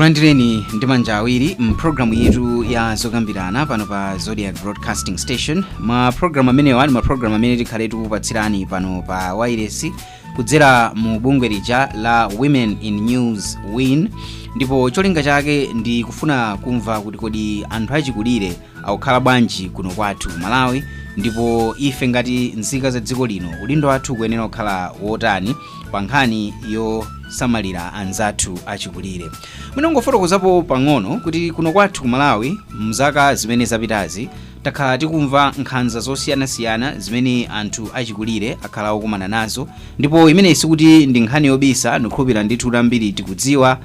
Tikulandireni ndi manja awiri mpulogalamu yetu ya zokambirana pano pa Zodiac Broadcasting Station. Ma pulogalamu amenewa ndi mapulogalamu amene tikhale tikupatsirani pano pa wireless kudzera mu bungwe lija la Women in News, WIN, ndipo cholinga chake ndi kufuna kumva kuti kodi anthu achikulire akukhala bwanji kuno kwathu Malawi, ndipo ife ngati nzika za dziko lino udindo wathu kuyenera kukhala wotani pa nkhani yosamalira anzathu achikulire. Munangofotokozapo pang'ono kuti kuno kwathu ku Malawi mzaka zimene zapitazi takhala tikumva nkhanza zosiyanasiyana zimene anthu achikulire akhala akukumana nazo, ndipo imeneyi sikuti ndi nkhani yobisa. Ndikukhulupirira ndithu ambiri tikudziwa,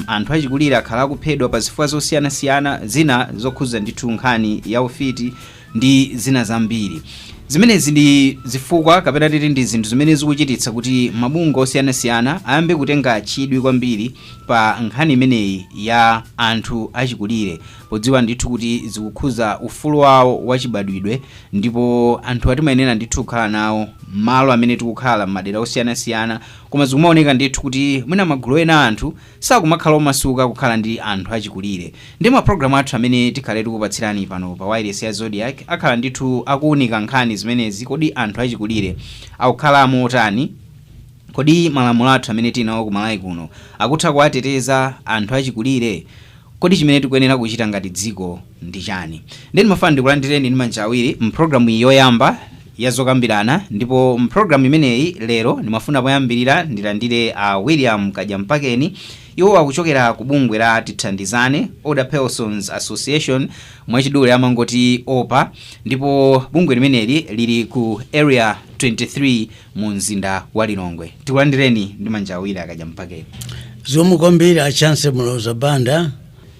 anthu achikulire akhala akuphedwa pa zifukwa zosiyanasiyana, zina zokhuza ndithu nkhani ya ufiti ndi zina zambiri. Zimenezi ndi zifukwa kapena titi ndi zinthu zimene zikuchititsa kuti mabungwe osiyanasiyana ayambe kutenga chidwi kwambiri pa nkhani imeneyi ya anthu achikulire, podziwa ndithu kuti zikukhuza ufulu wawo wachibadwidwe, ndipo anthu atimayenera ndithu kukhala nawo malo amene tikukhala m'madera osiyanasiyana. Koma zikumaoneka ndithu kuti mwina magulu ena anthu sakumakhala omasuka kukhala ndi anthu achikulire. Ndi mapulogalamu athu amene tikhale tikupatsirani pano pa wireless ya Zodiac akhala ndithu akuwunika nkhani zimenezi. Kodi anthu achikulire akukhala motani? Kodi malamulo athu amene tinawo ku Malawi kuno akutha kuwateteza anthu achikulire? Kodi chimene tikuyenera kuchita ngati dziko ndi chani? Ndeni mafana ndikulandireni ndi manja awiri mpulogalamu iyi yoyamba ya zokambirana. Ndipo mpulogalamu imeneyi lero ndimafuna poyambirira ndilandire a William Kadyampakeni. Iwo akuchokera ku bungwe la Tithandizane Older Persons Association, mwachidule amangoti OPA, ndipo bungwe limeneli lili ku Area 23 mu mzinda wa Lilongwe. Tikulandireni ndi manja awiri, a Kadyampakeni. Zikomo kwambiri, a Chance Muloza Banda,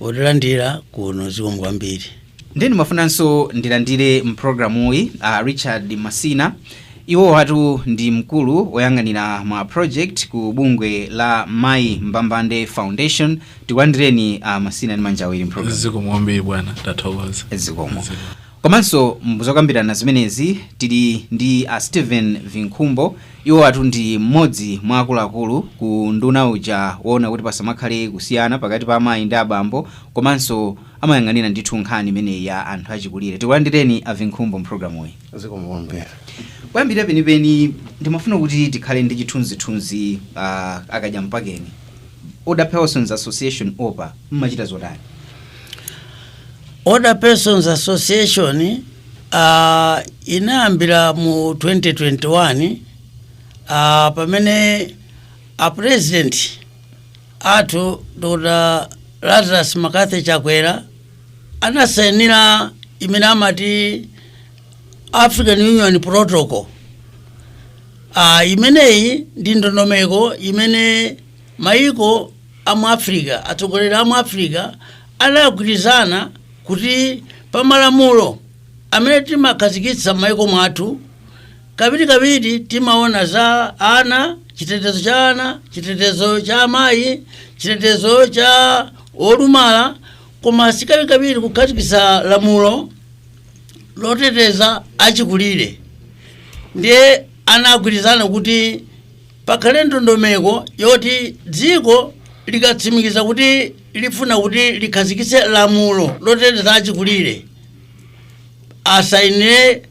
otilandira kuno. Zikomo kwambiri. Ndeni mafunanso ndilandire mpulogalamuyi Richard Masina. Iwo watu ndi mkulu woyang'anira ma project ku bungwe la Mai Mbambande Foundation. Tikulandireni, Masina, ndi manja awiri mpulogalamu. Zikomo kwambiri, bwana, tathokoza. Zikomo. Komanso mzokambirana zimenezi tili ndi a Stephen Vinkhumbo. Iwo atu ndi mmodzi mwa akuluakulu ku nduna uja woona kuti pasamakhale kusiyana pakati pa amayi ndi abambo, komanso amayang'anira ndithu nkhani imeneyi ya anthu achikulire. Tikulandireni, a Vinkhumbo, mpulogalamuyi. Zikomo kwambiri. Kuyambira penipeni ndimafuna kuti tikhale ndi chithunzithunzi, a Kadyampakeni, Older Persons Association, OPA, mmachita zotani? Older Persons Association inayambira mu 2021, pamene a president athu Dr Lazarus McCarthy Chakwera anasayinira imene amati African Union Protocol. Imeneyi ndi ndondomeko imene maiko amu Africa, atsogoleri amu Africa anagwirizana kuti pamalamulo amene timakhazikitsa m'maiko mwathu, kawirikawiri timaona za ana, chitetezo cha ana, chitetezo cha amayi, chitetezo cha olumala, koma sikawirikawiri kukhazikitsa lamulo loteteza achikulire. Ndiye anagwirizana kuti pakhale ndondomeko yoti dziko likatsimikiza kuti lifuna kuti likhazikitse lamulo loteteza achikulire, asayinire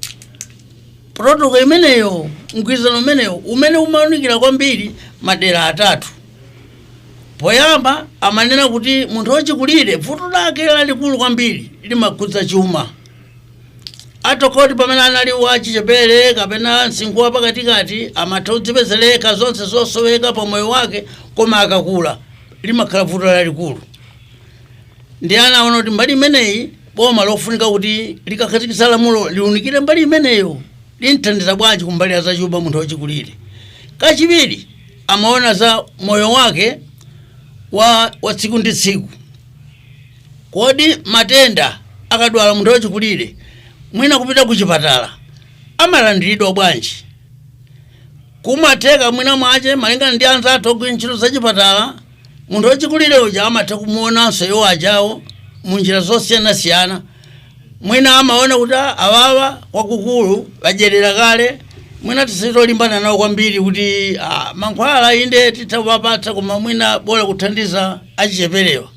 protocol imeneyo, mgwirizano umeneyo umene umaonekera kwambiri madera atatu. Poyamba amanena kuti munthu wachikulire vuto lake lalikulu kwambiri limakhudza chuma. Atokoti pamene anali wachichepere kapena msinkhu wa pakatikati amatha kudzipezereka zonse zosoweka pa moyo wake, koma akakula limakhala vuto lalikulu. Ndi anaona kuti mbali imeneyi boma lofunika kuti likakhazikitsa lamulo liunikire mbali imeneyo, limthandiza bwanji kumbali ya zachuma munthu wachikulire. Kachiwiri amaona za moyo wake wa tsiku ndi tsiku. Kodi matenda akadwala munthu wachikulire, mwina kupita kuchipatala amalandiridwa bwanji? Kumatheka mwina mwache malingana ndi anzathu ogwira ntchito zachipatala, munthu wachikulire uja amatha kumuonanso iwo ajawo munjira zosiyanasiyana. Mwina amaona kuti awawa kwakukulu vadyerera kale. Mwina tisitolimbana nawo kwambiri kuti mankhwala inde titha kuwapatsa, koma mwina bola kuthandiza achicheperewa.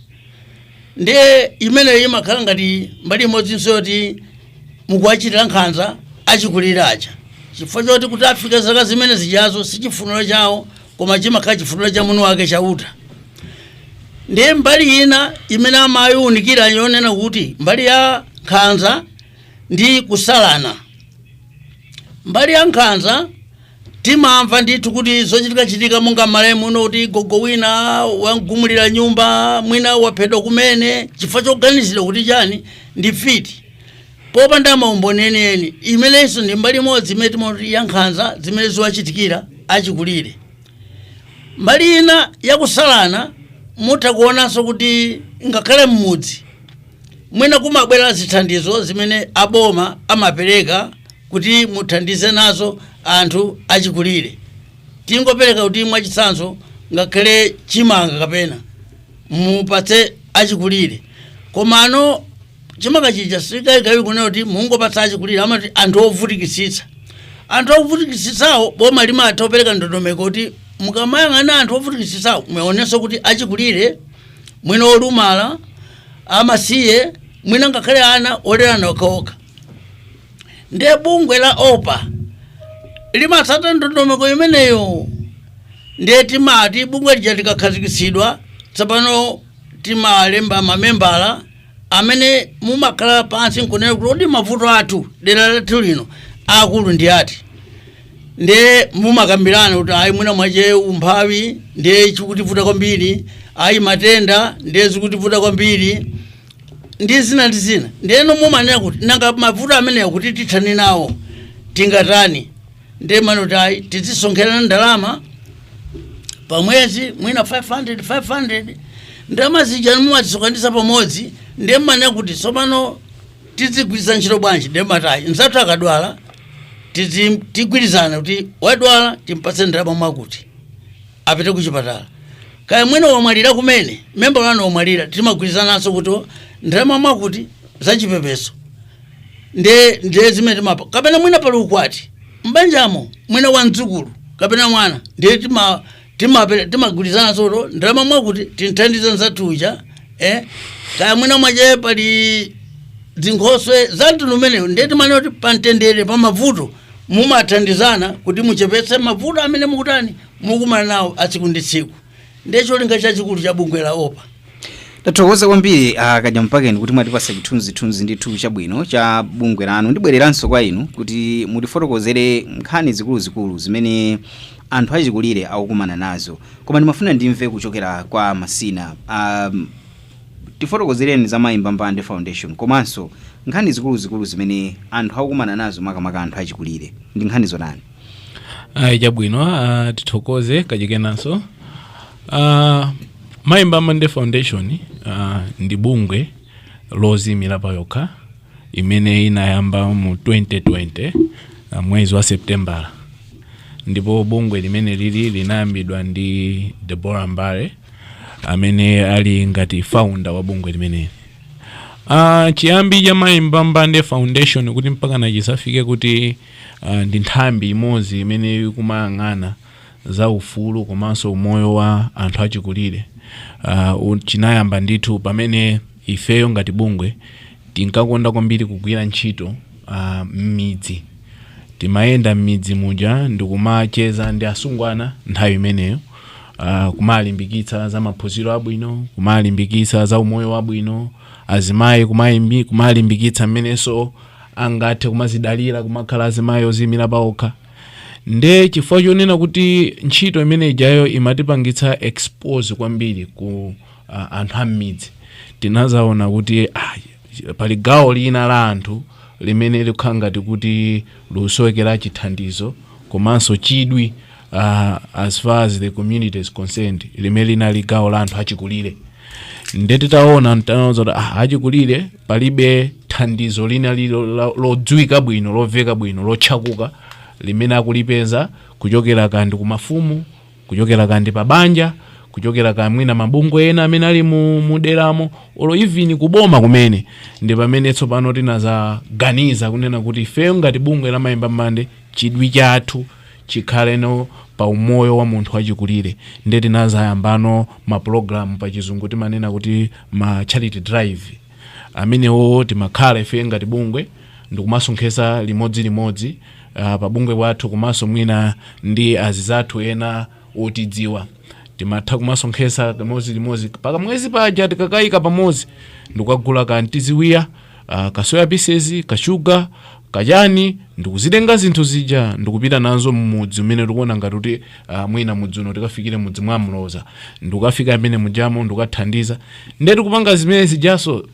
Ndiye imeneyo imakhala ngati mbali imodzinso yoti mukuwachitira nkhanza achikulire aja, chifukwa choti kuti afike zaka zimene zijazo si chifuniro chawo, koma chimakhala chifuniro cha mwini wake Chauta. Ndiye mbali ina imene amayiwunikira yonena kuti mbali ya nkhanza ndi kusalana. Mbali ya nkhanza timamva ndithu kuti zochitikachitika monga malemu uno, kuti gogo wina wagumulira nyumba, mwina waphedwa kumene chifukwa choganizira kuti chani, ndi mfiti, popanda maumboni enieni. Imenenso ndi mbali imodzi imene timati ya nkhanza zimene ziwachitikira achikulire. Mbali ina yakusalana, mutha kuonanso kuti ngakhale mmudzi mwina kumabwera zithandizo zimene aboma amapereka kuti muthandize nazo anthu achikulire. Tingopereka kuti mwachitsanzo ngakhale chimanga kapena mupatse achikulire, komano chimanga chija sikayikayi kunena kuti mungopatsa achikulire, amati anthu ovutikitsitsa. Anthu ovutikitsitsawo boma limatha kupereka ndondomeko kuti mukamayang'ana anthu ovutikitsitsawo muonenso kuti achikulire, mwina olumala, amasiye, mwina ngakhale ana olerana okhaokha. Ndiye bungwe la OPA limatsata ndondomeko imeneyo. Ndiye timati bungwe lija likakhazikitsidwa, tsopano timalemba mamembala amene mumakhala pansi nkunena kuti odi mavuto athu dera lathu lino akulu ndi ati. Ndiye mumakambirana kuti ayi, mwina mwache umphawi ndiye chikutivuta kwambiri, ayi, matenda ndiye zikutivuta kwambiri, ndi zina ndi zina. Ndiyeno mumanena kuti nanga mavuto amenewa kuti tithane nawo tingatani? Ndiye mano kuti ayi, tizisonkherana ndalama pamwezi, mwina 500 500. Ndalama zija mumazisonkhanitsa pamodzi. Ndiye mmanena kuti tsopano tizigwiritsa ntchito bwanji? Ndiye matayi mzathu akadwala tigwirizana kuti wadwala timpatse ndalama mwakuti apite kuchipatala. Kaya mwina wamwalira kumene, memba wanu wamwalira, timagwirizananso kuti ndalama mwakuti zachipepeso. Ndiye zimene timapa. Kapena mwina pali ukwati mbanjamo, mwina wa mdzukulu kapena mwana, ndiye timagwirizananso kuti ndalama mwakuti tinthandize nzathuja. Kaya mwina mwache pali zinkhoswe za mtundu umenewu. Ndiye timanena kuti pamtendere, pamavuto mumathandizana kuti muchepetse mavuto amene mukutani, mukumana nawo atsiku ndi tsiku. Ndiye cholinga chachikulu cha bungwe la OPA. Tathokoza kwambiri Kadyampakeni kuti mwatipasa chithunzithunzi ndithu chabwino cha bungwe lanu. Ndibwereranso kwa inu kuti mutifotokozere nkhani zikuluzikulu zimene anthu achikulire akukumana nazo, koma ndimafuna ndimve kuchokera kwa Masina. Tifotokozereni za Mayi Mbambande Foundation komanso nkhani zikuluzikulu zimene anthu akukumana nazo, makamaka anthu achikulire, ndi nkhani zotani? Ayi, chabwino, tithokoze kachikenanso. Mayi Mbambande Foundation ndi bungwe loziyimira payokha imene inayamba mu 2020, mwezi wa Septembala, ndipo bungwe limene lili linayambidwa ndi Deborah Mbale amene ali ngati founder wa bungwe limeneli. Chiyambi cha Mayi Mbambande Foundation kuti mpaka nachisafike kuti ndi nthambi imodzi imene ikumayang'ana za ufulu komanso umoyo wa anthu achikulire, chinayamba ndithu pamene ifeyo ngati bungwe tinkakonda kwambiri kugwira ntchito m'midzi. Timayenda m'midzi muja ndikumacheza ndi asungwana nthawi imeneyo, kumalimbikitsa za maphunziro abwino, kumalimbikitsa za umoyo wabwino, azimayi kumalimbikitsa mmenenso angathe kumazidalira, kumakhala azimayi oziyimira paokha. Nde chifukwa chonena kuti ntchito imene ijayo imatipangitsa expose kwambiri ku anthu am'midzi, tinazaona kuti pali gawo lina la anthu limene likukhala ngati kuti lusowekera chithandizo komanso chidwi, as far as the community is concerned, limene linali gawo la anthu achikulire. Nde titaona, tinaona kuti achikulire palibe thandizo lina lilo lodziwika bwino, lomveka bwino, lotchakuka limene akulipeza kuchokera kandi kumafumu, kuchokera kandi pa banja, kuchokera ka mwina mabungwe ena amene ali mu deramo, olo even kuboma kumene. Ndi pamene tsopano tinazaganiza kunena kuti ifeyo ngati bungwe la Mayi Mbambande Chidwi chathu chikhaleno pa umoyo wa munthu wachikulire. Nde tinazayambano mapulogalamu, pachizungu timanena kuti ma charity drive. Amenewo timakhala ife ngati bungwe ndikumasonkhesa limodzilimodzi pa bungwe kwathu, komanso mwina ndi azizathu ena otidziwa. Timatha kumasonkhesa limodzilimodzi paka mwezi paja, tikakayika pamodzi ndikukagula kantiziwiya, kasoya pieces, kashuga, kachani, ndikuzitenga zinthu zija ndikupita nazo mmudzi umene tikuona ngati kuti mwina mudzi uno tikafikire mudzi mwa Mloza, ndikukafika amene mujamo ndikukathandiza. Nde tikupanga zimene zijaso,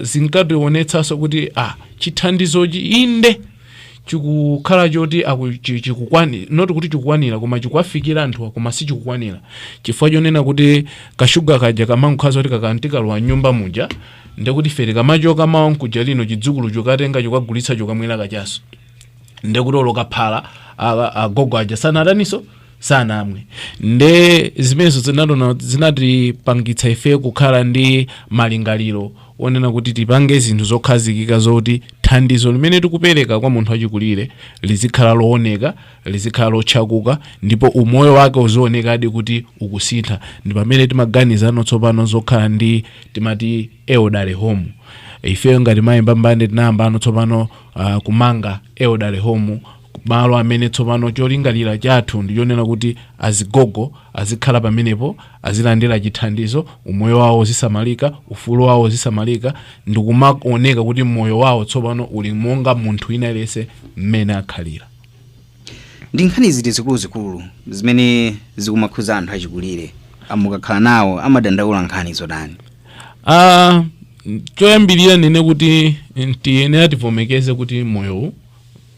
zinkationetsanso kuti chithandizochi inde chikukhala choti chikukwani, not kuti chikukwanira, koma chikuwafikira anthuwa, koma sichikukwanira chifukwa chonena kuti kashuga kaja kamangokhala kuti kakantikalowa nyumba muja, ndekuti ife tikamachoka mawa nkuja lino chidzukulu chokatenga chokagulitsa chokamwera kachaso, ndekuti olo kaphala agogo aja sanataniso, sanamwe. Nde zimenezo zinatipangitsa ife kukhala ndi malingaliro onena kuti tipange zinthu zokhazikika zoti thandizo limene tikupereka kwa munthu wachikulire lizikhala looneka, lizikhala lotchakuka, ndipo umoyo wake uzionekadi kuti ukusintha. Ndi pamene timaganizano tsopano zokhala ndi timati elderly home. Ifeyo ngati Mayi Mbambande tinayambano tsopano kumanga elderly home, malo amene tsopano cholingalira chathu ndichonena kuti azigogo azikhala pamenepo, azilandira chithandizo, umoyo wawo uzisamalika, ufulu wawo uzisamalika, ndikumaoneka kuti moyo wawo tsopano uli monga munthu wina aliyense mmene akhalira. Ndi nkhani ziti zikuluzikulu zimene zikumakhuza anthu achikulire? Mukakhala nawo amadandaula nkhani zotani? Choyambirira nene kuti tiyenera tivomekeze kuti moyowu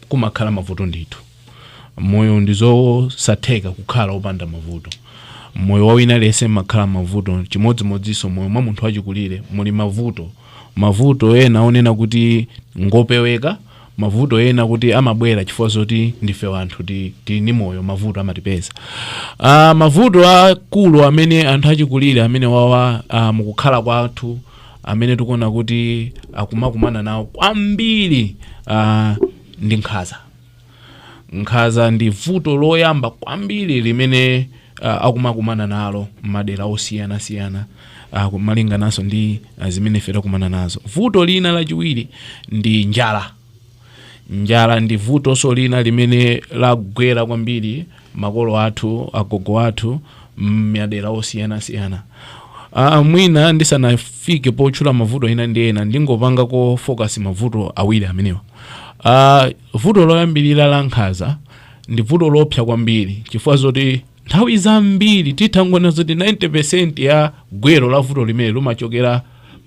kumakhala mavuto ndithu. Moyo ndizosatheka kukhala opanda mavuto. Moyo wa wina aliyense makhala mavuto, chimodzimodzinso moyo mwa munthu wachikulire muli mavuto. Mavuto ena onena kuti ngopeweka, mavuto ena kuti amabwera chifukwa zoti ndife wanthu, tili ni moyo, mavuto amatipeza. Mavuto akulu amene anthu achikulire amene wawa mukukhala kwathu amene tikuona kuti akumakumana nawo kwambiri ndi nkhaza. Nkhaza ndi vuto loyamba kwambiri limene akumakumana nalo m'madera osiyanasiyana, malingananso ndi zimene ife takumana nazo. Vuto lina lachiwiri ndi njala. Njala ndi vutonso lina limene lagwera kwambiri makolo athu, agogo athu m'madera osiyanasiyana. Mwina ndisanafike potchula mavuto ena ndi ena, ndingopangako focus mavuto awiri amenewa. Vuto loyambirira la nkhaza ndi vuto lopsa kwambiri chifukwa zoti nthawi zambiri tithangoona zoti 90% ya gwero la vuto limene limachokera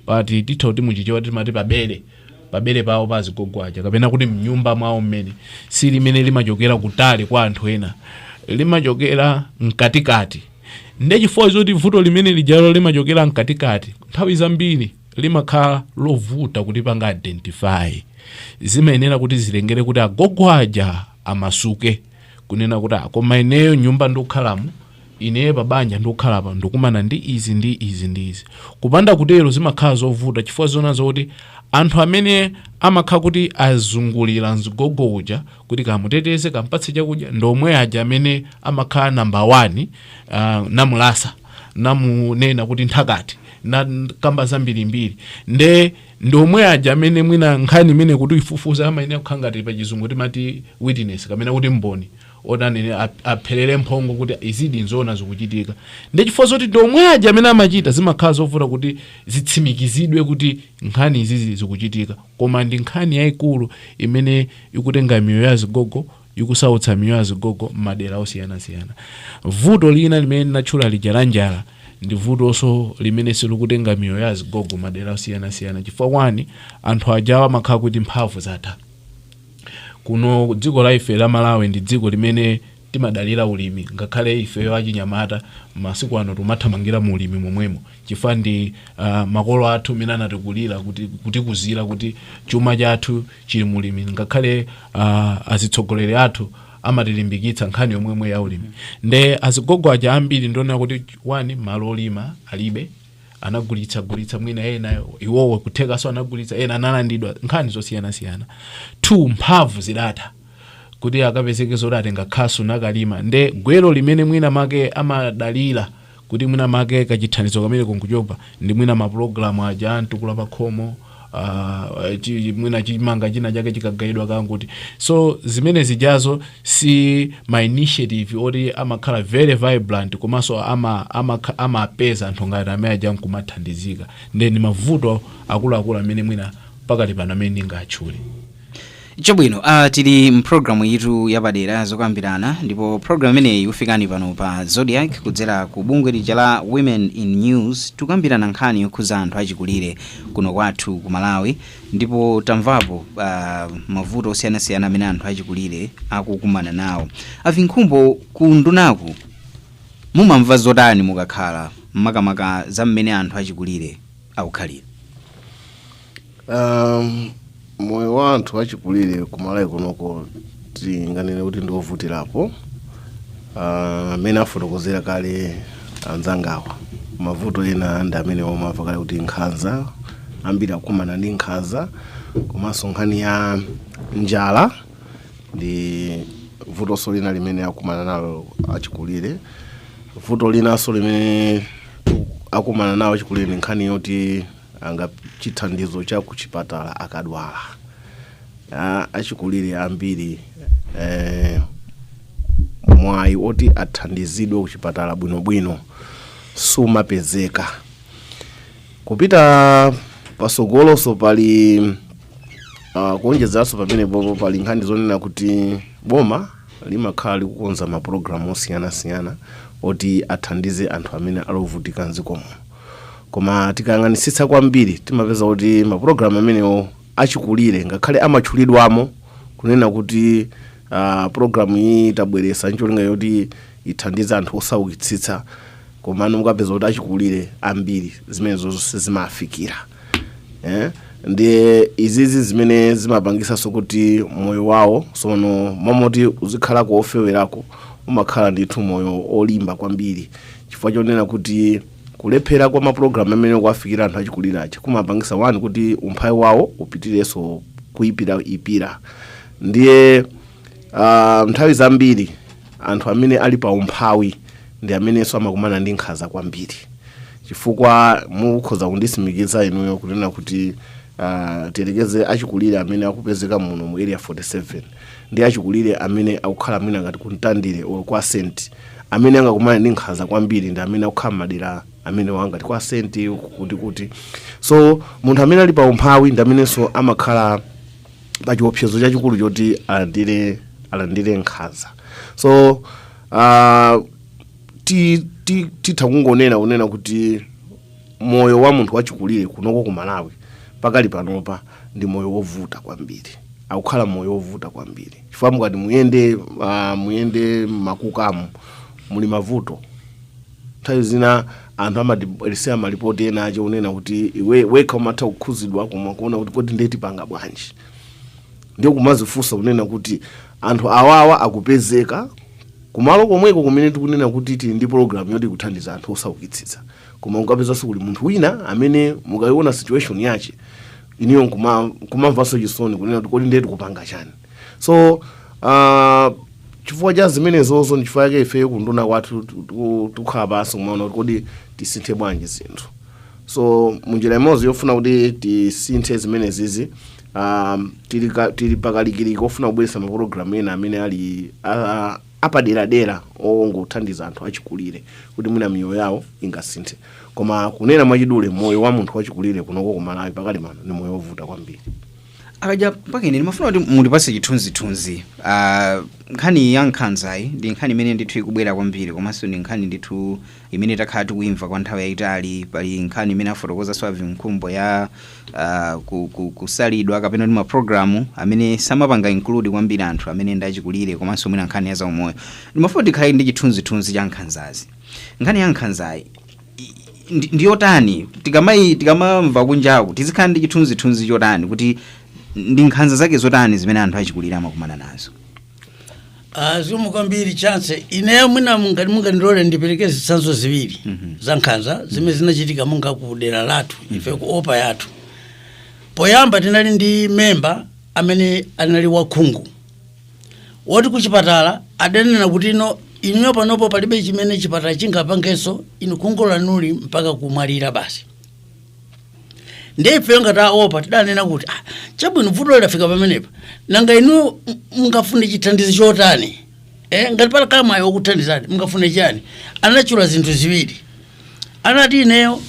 pati, titha kuti muchichewa timati pabere, pabere pawo pa azigogo aja kapena kuti mnyumba mwawo mmene. Si limene limachokera kutali kwa anthu ena, limachokera mkatikati. Nde chifukwa zoti vuto limene lijalo limachokera mkatikati, nthawi zambiri limakhala lovuta kuti panga identify. Zimayenera kuti zilengere kuti agogo aja amasuke kunena kuti, "Ah, koma ineyo nyumba ndikukhalamo, ineyo pabanja ndikukhalapa, ndikumana ndi izi ndi izi ndi izi." Kupanda kutero zimakhala zovuta chifukwa zona zoti anthu amene amakhala kuti azungulira mzigogo uja kuti kamuteteze, kampatse chakudya, ndomwe aja amene amakhala namba 1 namulasa, namunena kuti nthakati na kamba zambirimbiri. Nde ndomwe aja amene mwina nkhani imene kuti ifufuza amayenera kukhala ngati pachizungu timati witness kapena kuti mboni, otanene apherere mphongo kuti izidi nzoona zikuchitika. Ndi chifukwa zoti ndomwe aja amene amachita, zimakhala zovuta kuti zitsimikizidwe kuti nkhani izizi zikuchitika. Koma ndi nkhani yayikulu imene ikutenga miyoyo ya zigogo, ikusautsa miyoyo ya zigogo m'madera osiyanasiyana. Vuto lina limene ndinatchula lija la njala ndi vutonso limene silikutenga miyoyo ya zigogo madera osiyanasiyana, chifukwa kwani anthu ajawa amakhala kuti mphamvu zatha. Kuno dziko la ife la Malawi ndi dziko limene timadalira ulimi. Ngakhale ifeyo achinyamata masiku ano timathamangira mu ulimi momwemo chifukwa ndi makolo athu amene anatikulira kuti kutikuzira kuti chuma chathu chili mulimi. Ngakhale azitsogoleri athu amatilimbikitsa nkhani yomwemwe ya ulimi. Nde azigogo aja ambiri ndiona kuti wani malo olima alibe, anagulitsa gulitsa mwina ena iwowo kuthekaso anagulitsa, ena analandidwa, nkhani zosiyanasiyana. Two, mphamvu zidatha. Kuti akapezeke zoti atenga khasu nakalima, nde gwero limene mwina make amadalira kuti mwina make kachithandizo kamene kunkuchopa ndi mwina mapulogalamu aja amtukula pakhomo, mwina chimanga china chake chikagayidwa kanguti. So zimene zijazo si ma initiative oti amakhala very vibrant, komanso amapeza anthu ngati amene aja nkumathandizika. Nde ndi mavuto akuluakulu amene mwina pakali pano amene ndingatchule. Chabwino, tili mpulogalamu yitu yapadera zokambirana, ndipo pulogalamu imeneyi ikufikani pano pa Zodiak kudzera ku bungwe lija la Women in News. Tikambirana nkhani yokhuza anthu achikulire kuno kwathu ku Malawi, ndipo tamvapo mavuto osiyanasiyana amene anthu achikulire akukumana nawo. Avinkhumbo, ku ndunaku mumamva zotani mukakhala, makamaka za mmene anthu achikulire akukhalira? Moyo wa anthu achikulire kumalawi kunoko tinganene kuti ndiwovutirapo. Amene afotokozera kale anzangawa, mavuto ena ndi amene omamva kale kuti nkhanza, ambiri akumana ndi nkhanza, komanso nkhani ya njala ndi vutonso lina limene akumana nalo achikulire. Vuto linanso limene akumana nawo achikulire ndi nkhani yoti anga chithandizo cha kuchipatala akadwala. Achikulire ambiri mwayi oti athandizidwe kuchipatala bwinobwino sumapezeka. Kupita pasogoloso pali kuonjezeranso pamenepopo, pali nkhani zonena kuti boma limakhala likukonza mapulogalamu osiyanasiyana oti athandize anthu amene alovutika mdziko muno, koma tikayang'anitsitsa kwambiri timapeza kuti mapulogalamu amenewo achikulire ngakhale amatchulidwamo kunena kuti pulogalamu iyi tabweretsa ncholinga yoti ithandize anthu osaukitsitsa, komano mukapeza kuti achikulire ambiri zimenezo sizimafikira. Ndiye izizi zimene zimapangisanso kuti moyo wawo sono momoti uzikhalako ofewerako, umakhala ndithu moyo olimba kwambiri, chifukwa chonena kuti kulephera kwa mapulogalamu amene kuwafikira anthu achikulire aja kumapangisa one kuti umphawi wawo upitirenso kuyipira ipira. Ndiye nthawi zambiri anthu amene ali pa umphawi ndi amenenso amakumana ndi nkhanza kwambiri, chifukwa mukhoza kundisimikiza inuyo kunena kuti tiyerekeze achikulire amene akupezeka muno mu Area 47 ndi achikulire amene akukhala mwina ngati kuMtandire or kwa Senti, amene angakumane ndi nkhanza kwambiri ndi amene akukhala madera amene wangati kwa Senti kuti. So munthu amene ali pa umphawi ndi amenenso amakhala pa chiopsezo chachikulu choti alandire nkhanza. So titha kungonena kunena kuti moyo wa munthu wachikulire kunoko ku Malawi pakali panopa ndi moyo wovuta kwambiri, akukhala moyo wovuta kwambiri, chifukwa mukati muyende makukamu muli mavuto. Nthawi zina anthu amatibweresera malipoti ena ache unena kuti iwe wekha umatha kukhuzidwa, koma kuona kuti kodi ndeti panga bwanji? Ndiye kumazifunsa kunena kuti anthu awawa akupezeka kumalo komweko kumene tikunena kuti tili ndi program yoti kuthandiza anthu osaukitsitsa, koma ukapezanso kuli munthu wina amene mukayiona situation yache iniyo nkumamvanso chisoni kunena kuti kodi ndiye tikupanga chani? So chifukwa cha zimenezozo ndi chifukwa chake ifeyo kunduna kwathu tikukhala pansi kumaona kuti kodi tisinthe bwanji zinthu. So munjira imodzi yofuna kuti tisinthe zimenezizi, tili pakalikiliki ofuna kubweretsa mapulogalamu ena amene ali apaderadera ongothandiza anthu achikulire kuti mwina miyoyo yawo ingasinthe. Koma kunena mwachidule, moyo wa munthu wachikulire kunoko ku Malawi pakali pano ni moyo wovuta kwambiri. Akaja, mpaka ine ndimafuna kuti mundipase chithunzithunzi. Nkhani ya nkhanzayi ndi nkhani imene ndithu ikubwera kwambiri, komanso ndi nkhani ndithu imene takhala tikuimva kwa nthawi yayitali. Pali nkhani imene afotokoza Swavi Mkhumbo ya kusalidwa kapena ndi mapulogalamu amene samapanga include kwambiri anthu amene ndi achikulire, komanso mwina nkhani ya zaumoyo. Ndimafuna tikhale ndi chithunzithunzi cha nkhanzazi. Nkhani ya nkhanzayi ndiyotani? Tikamamva kunjaku tizikhala ndi chithunzithunzi chotani kuti ndi nkhanza zake zotani zimene anthu achikulire amakumana nazo? Zikomo kwambiri, Chance. Ineyo mwina mungati mungandilole ndipereke zitsanzo ziwiri za nkhanza zimene zinachitika monga ku dera lathu ife ku opa yathu. Poyamba tinali ndi memba amene anali wakhungu. Woti kuchipatala adanena kuti ino inuyo panopo palibe chimene chipatala chingapangenso, inu khungu lanuli mpaka kumwalira basi. Ndiye ifeyo ngati aopa tidanena kuti, ah, chabwino, vuto lidafika pamenepa, nanga inu mungafune chithandizo chotani? Ngati pali mwayi wokuthandizani, mungafune chani? Anachula zinthu ziwiri. Anati, ineyo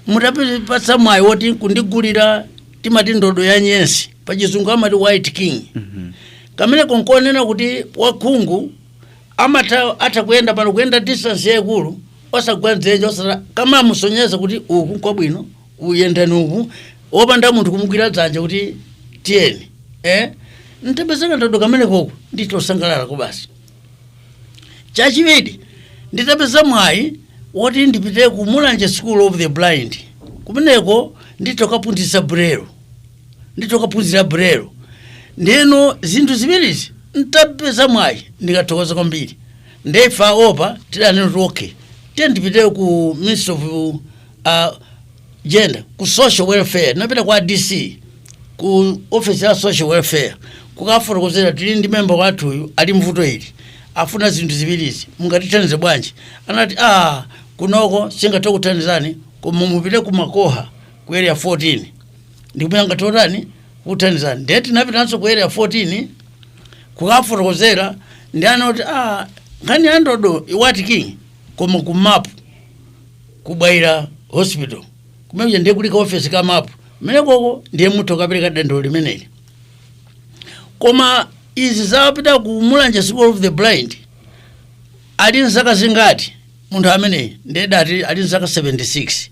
mutapatsa mwayi woti kundigulira, timati ndodo ya nyesi, pachizungu amati white king, kamene konkonena kuti wakhungu amatha atha kuyenda pano, kuyenda distance yayikulu osagwa dzenje, osata kamamusonyeza kuti uku nkwabwino, uyendani uku, wopanda munthu kumugwira dzanja kuti tiyeni. Ntapezeka ndodo kamene koko nditosangalala kubasi. Chachiwiri, nditapeza mwayi woti ndipite ku Mulanje School of the Blind, kumeneko nditokaphunzitsa braille, nditokaphunzira braille. Ndeno zinthu ziwirizi ntapeza mwayi ndikathokoza kwambiri. Ndefe aopa tidanena kuti okay, tiye ndipite ku Ministry of Gender, ku social welfare. Napita kwa DC, ku office ya social welfare, kukafotokozera, tili ndi memba wathuyu ali mvuto ili, afuna zinthu ziwirizi, mungatithandize bwanji? Anati, ah, kunoko singathe kuthandizani, koma mupite ku Makoha ku Area 14, ndikumene angatotani kuthandizani. Ndiye tinapitanso ku Area 14 kukafotokozera, ndi anati, ah, nkhani ya ndodo white king, koma ku MAP kubwaira hospital kumene ndiye kuli ka office ka MAP mmene koko, ndiye muthu kapereka dandaulo limeneli. Koma izi zapita ku Mulanje School of the Blind, ali nzaka zingati munthu ameneyi? Ndiye dati ali nzaka 76.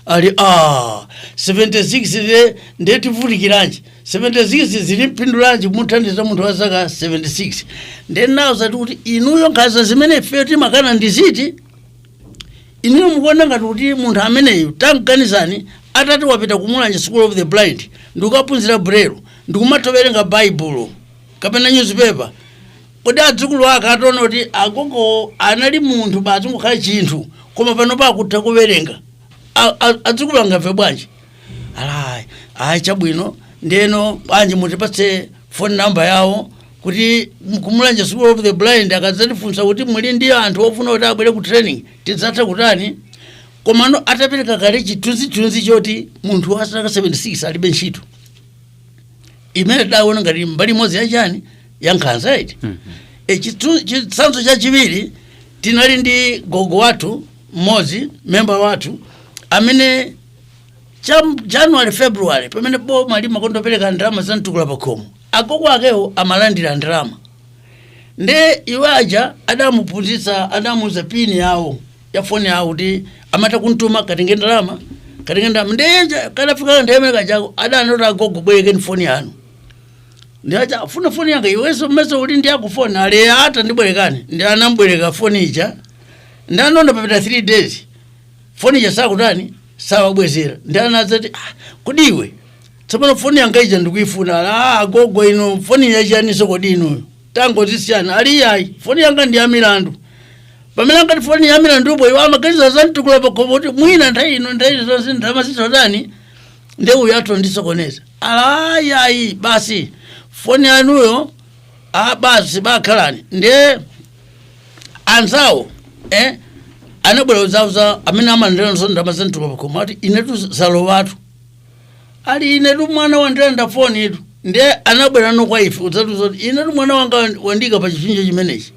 Ali, ah, 76, ndiye tivutikiranji? 76 zili mpindulanji muthandiza munthu wa zaka 76? Ndiye nawo zati kuti inuyo nkhanza zimene ifeyo timakana ndiziti, inuyo mukuona ngati kuti munthu ameneyu, tamganizani, atati wapita ku Mulanje School of the Blind ndikukaphunzira braille, ndikumatha baibulo kapena newspaper, kodi adzukulu ake ataona kuti agogo anali munthu basi ngokhala chinthu, koma pano pakutha kuwerenga, adzukulu angamve bwanji? Alayi, ayi, chabwino, ndeno bwanji mutipatse phone number yawo kuti kumulanje School of the Blind akadzatifunsa kuti muli ndi anthu ofuna kuti abwere ku training, tidzatha kutani? Komano atapereka kale chithunzithunzi choti munthu wa zaka 76 alibe ntchito, imene tidaona ngati mbali imodzi yachani, ya nkhanza iti. Chitsanzo chachiwiri, tinali ndi gogo wathu mmodzi, memba wathu, amene cha January, February, pamene boma limakondopereka ndalama za mtukula pakhomo, agogo akewo amalandira ndalama. Nde iwo aja adamuphunzitsa, adamuuza PIN yawo ya foni yawo, kuti amata kuntuma, katenge ndalama, katenge ndalama. Nde kadafika nthawi imene kachako adanoti, agogo, bwerekeni foni yanu. Ndiacha afuna foni yanga, iwenso mmeso uli ndi akufoni ali ata, ndibwerekani. Ndi anambwereka foni ija. Ndanonda papita 3 days, foni ija sakutani, sawabwezera. Ndi anadzati, ah, kodi iwe tsopano foni yanga ija ndikuifuna. Ah, agogo, ino foni yachaniso kodi inuyo, tangozisiyana. Ali, iyayi, foni yanga ndi ya milandu. Pamene angati foni ya milandupo, iwo amaganiza za mtukula pakhomo kuti mwina nthawi ino, nthawi zonse ndalama zitotani, nde uyu athu ndisokoneza. Alayayi, basi foni yanuyo, a basi bakhalani. Ndiye anzawo anabwera kuzauza amene amalandiranso ndalama za mtukula pakhomo, ati inetu zalowatu, ali inetu mwana wandilanda foni itu. Ndiye anabwera kwa ife kudzatiuza kuti inetu mwana wanga wandika pa chipsinjo chimenechi.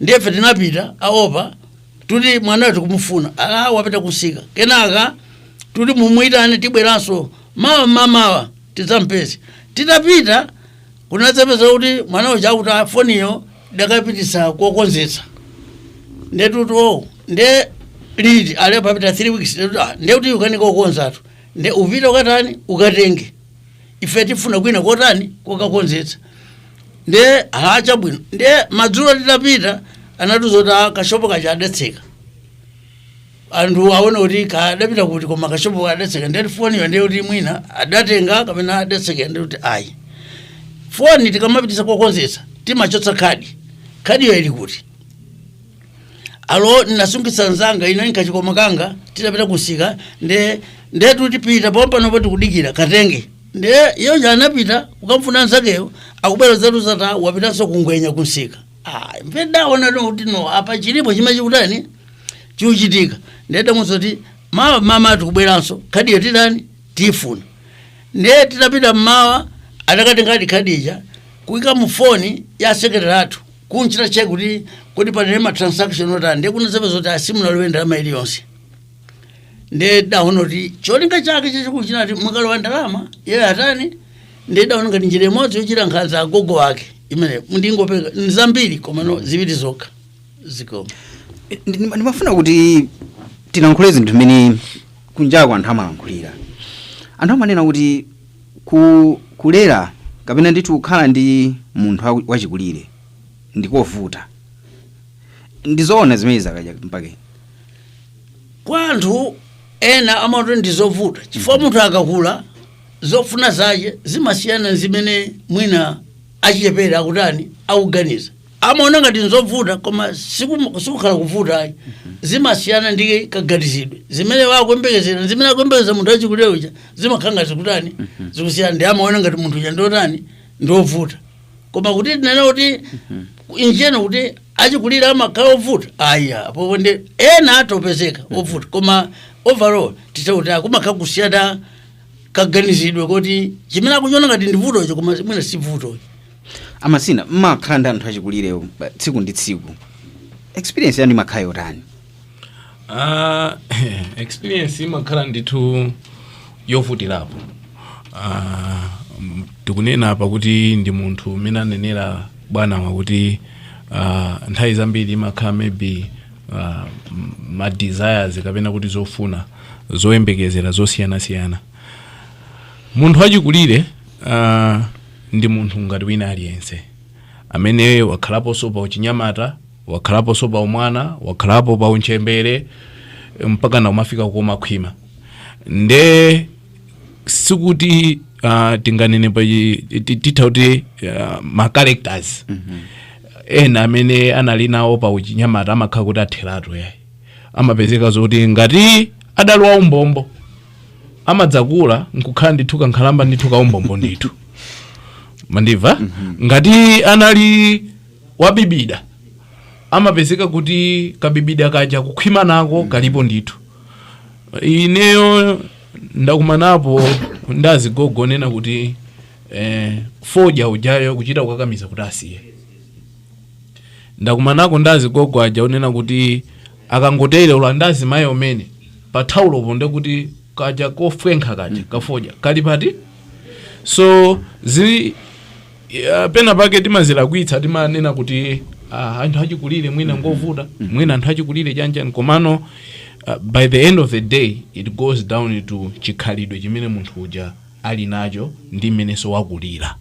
Ndiye ife tinapita aopa tuti mwanayo tikumufuna, ala wapita kusika. Kenaka tuti mumuyitane, tibweranso mawa, mamawa tidzampeze. Titapita kunadzapeza kuti mwana uja akuti, "Ah, foniyo dakapitisa kokonzetsa." Ndetuti o nde liti? Ale papita 3 weeks. Ndetuti, ah, ndekuti ukanika kukonzatu, nde upita ukatani, ukatenge, ife tifuna kwina kotani, kokakonzetsa. Nde alacha bwino. Nde madzulo titapita anatiuza kuti, ah, kashopo kaja adatseka, anthu aone kuti kadapita kuti, koma kashopo adatseka. Ndeti foniyo ndiye kuti mwina adatenga kapena adatseka. Ndikuti ayi, foni tikamapitisa kokonzetsa timachotsa khadi, khadiyo ili kuti? Alo ndinasungitsa nzanga ino nkachikoma kanga, titapita kusika. Nde ndetu tipita pompanopo tikudikira katenge. Ndiye iyoja anapita kukamfuna nzakeyo, akubwera zatu wapitanso kungwenya kunsika. Ah, mpedaona kuti no, apa chilipo chimene chikutani, chikuchitika. Ndiye damuza kuti mawa mama tikubweranso, khadiyo titani, tifuna. Ndiye titapita mmawa, atakatengadi khadija kuyika mu foni ya secretary athu kunchita check kuti panene ma transaction otani. Ndiye kunazapeza kuti asimunalowe ndalama iliyonse. Ndiye daona kuti cholinga chake chachikulu chinati mukalowa ndalama iye atani. Ndiye daona ngati njira imodzi yochita nkhanza agogo wake imene ndingopeka nzambiri, koma no, ziwiri zokha zikoma. Ndimafuna kuti tilankhule zinthu zimene kunjako anthu amalankhulira. Anthu amanena kuti kulera kapena ndithu kukhala ndi munthu wachikulire ndikovuta. Ndizoona zimene zakaja mpake? Kwa anthu ena amati ndizovuta chifukwa munthu akakula zofuna zake zimasiyana zimene mwina achichepere akutani, akuganiza. Amaona ngati nzovuta, koma sikukhala kuvuta ayi. Zimasiyana ndi kaganizidwe. Zimene wakuyembekezera, zimene akuyembekeza munthu achikulire uja, zimakhala ngati zikutani, zikusiyana. Ndi amaona ngati munthu uja ndotani, ndovuta. Koma kuti tinene kuti injeno kuti achikulire amakhala ovuta, aya, apopo ndi ena atopezeka ovuta, koma overall titakuti akumakhala kusiyana kaganizidwe, kuti chimene akuchiona ngati ndi vutocho, koma mwina si vutocho. Amasina, mmakhala ndi anthu achikulire tsiku ndi tsiku, experience yanu imakhala yotani? Experience imakhala ndithu yovutirapo. Tikunena apa kuti ndi munthu umene anenera bwana wakuti nthawi zambiri imakhala maybe ma desires kapena kuti zofuna, zoyembekezera zosiyanasiyana. Munthu wachikulire ndi munthu ngati wina aliyense amene wakhalaponso pa uchinyamata, wakhalaponso pa umwana, wakhalapo pa unchembere, mpaka na umafika kumakhwima. Nde sikuti tinganene pa titha kuti ma characters ena amene anali nawo pa uchinyamata amakhala kuti atheratu, yayi. Amapezeka zoti ngati adalowa umbombo, amadzakula nkukhala ndithu kankhalamba ndithu kaumbombo ndithu, mandibva? Ngati anali wabibida, amapezeka kuti kabibida kaja kukhwima nako kalipo ndithu. Ineyo ndakumanapo ndazigogo nena kuti fodya ujayo kuchita kukakamiza kuti asiye. Ndakumanako ndazigogo aja unena kuti akangoterera ndazimayi omene pa thawulopo, ndekuti kaja kofwenkha kaja kafodya kali pati. So zi ya, pena pake timazilakwitsa, timanena kuti anthu achikulire mwina ngovuta, mwina anthu achikulire chanchani, komano by the end of the day it goes down to chikhalidwe chimene munthu uja ali nacho ndi mmenenso wakulira.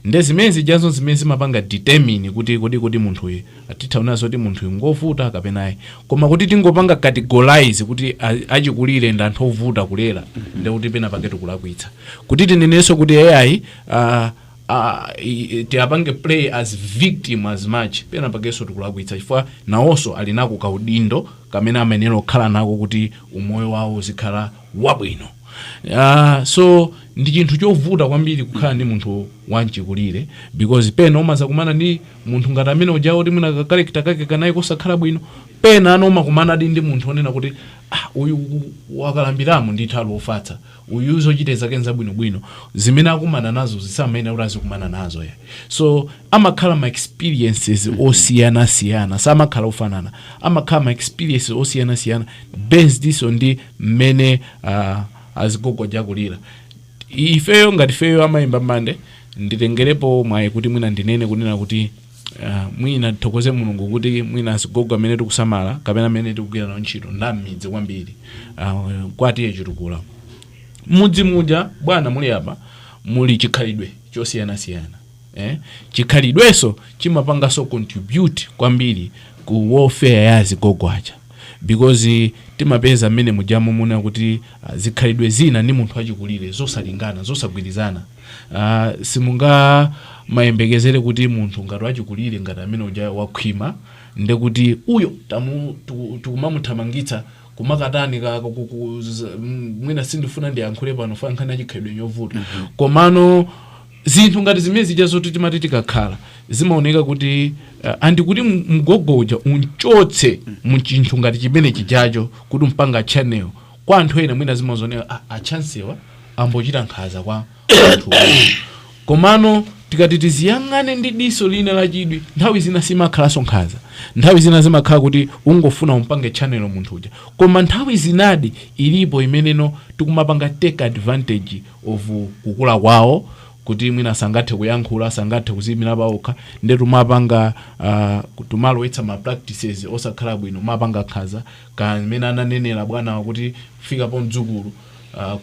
Nde zimene zijazo zimene zimapanga determine kuti kodi munthuyu atitha kuti munthuyu ngovuta kapena ayi. Koma kuti tingopanga categorize kuti achikulire ndi anthu ovuta kulera, ndi kuti pena pake tikulakwitsa. Kuti tinenenso kuti ai, tiapange play as victim as much, pena pakenso tikulakwitsa, chifukwa nawonso ali nako kaudindo kamene amayenera kukhala nako kuti umoyo wawo uzikhala wabwino. So ndi chinthu chovuta kwambiri kukhala ndi munthu wamchikulire, because pena umazakumana ndi munthu ngati amene ujawo kuti mwina ka character kake kanayi kosakhala bwino. Pena ano umakumanadi ndi munthu onena kuti ah, uyu wakalambiramo ndithu, ali ofatsa uyu, zochita zake nzabwinobwino, zimene akumana nazo zisamayenera kuti azikumana nazo ya. So amakhala ma experiences osiyanasiyana, samakhala ofanana, amakhala ma experiences osiyanasiyana based iso ndi mmene azigogo akulira. Ifeyo ngati feyo amayimba mbande, nditengerepo mwayi kuti mwina ndinene kunena kuti mwina tithokoze Mulungu kuti mwina azigogo amene tikusamala kapena amene tikugwira nawo ntchito ndam'midzi kwambiri, kwatiye Chitukula mudzi muja bwana muli apa muli chikhalidwe chosiyanasiyana, eh? Chikhalidweso chimapanganso contribute kwambiri ku welfare ya azigogo aja, because timapeza mmene mujamo muna kuti zikhalidwe zina ndi munthu achikulire zosalingana, zosagwirizana. Simunga mayembekezere kuti munthu ngati wachikulire ngati amene uja wakhwima, ndekuti uyo tikumamuthamangitsa. Kumakatani mwina sindifuna ndiyankhule pano fa nkhani yachikhalidwe yovuta. Komano zinthu ngati zimene zija zoti timati tikakhala zimaoneka kuti andikuti mgogo uja unchotse muchinthu ngati chimene chijacho kuti umpanga channel kwa anthu ena, mwina zimaoneka achansewa ambochita nkhanza kwa anthu. Komano tikati tiziyang'ane ndi diso lina lachidwi, nthawi zina simakhalanso nkhanza, nthawi zina zimakhala kuti ungofuna umpange channel munthu uja. Koma nthawi zinadi ilipo imeneno tikumapanga take advantage of kukula kwawo, kuti mwina sangathe kuyankhula, sangathe kuziyimira pawokha, nde tumapanga tumalowetsa ma practices osakhala bwino, mapanga nkhanza kamene ananenera bwana kuti fikapo mdzukulu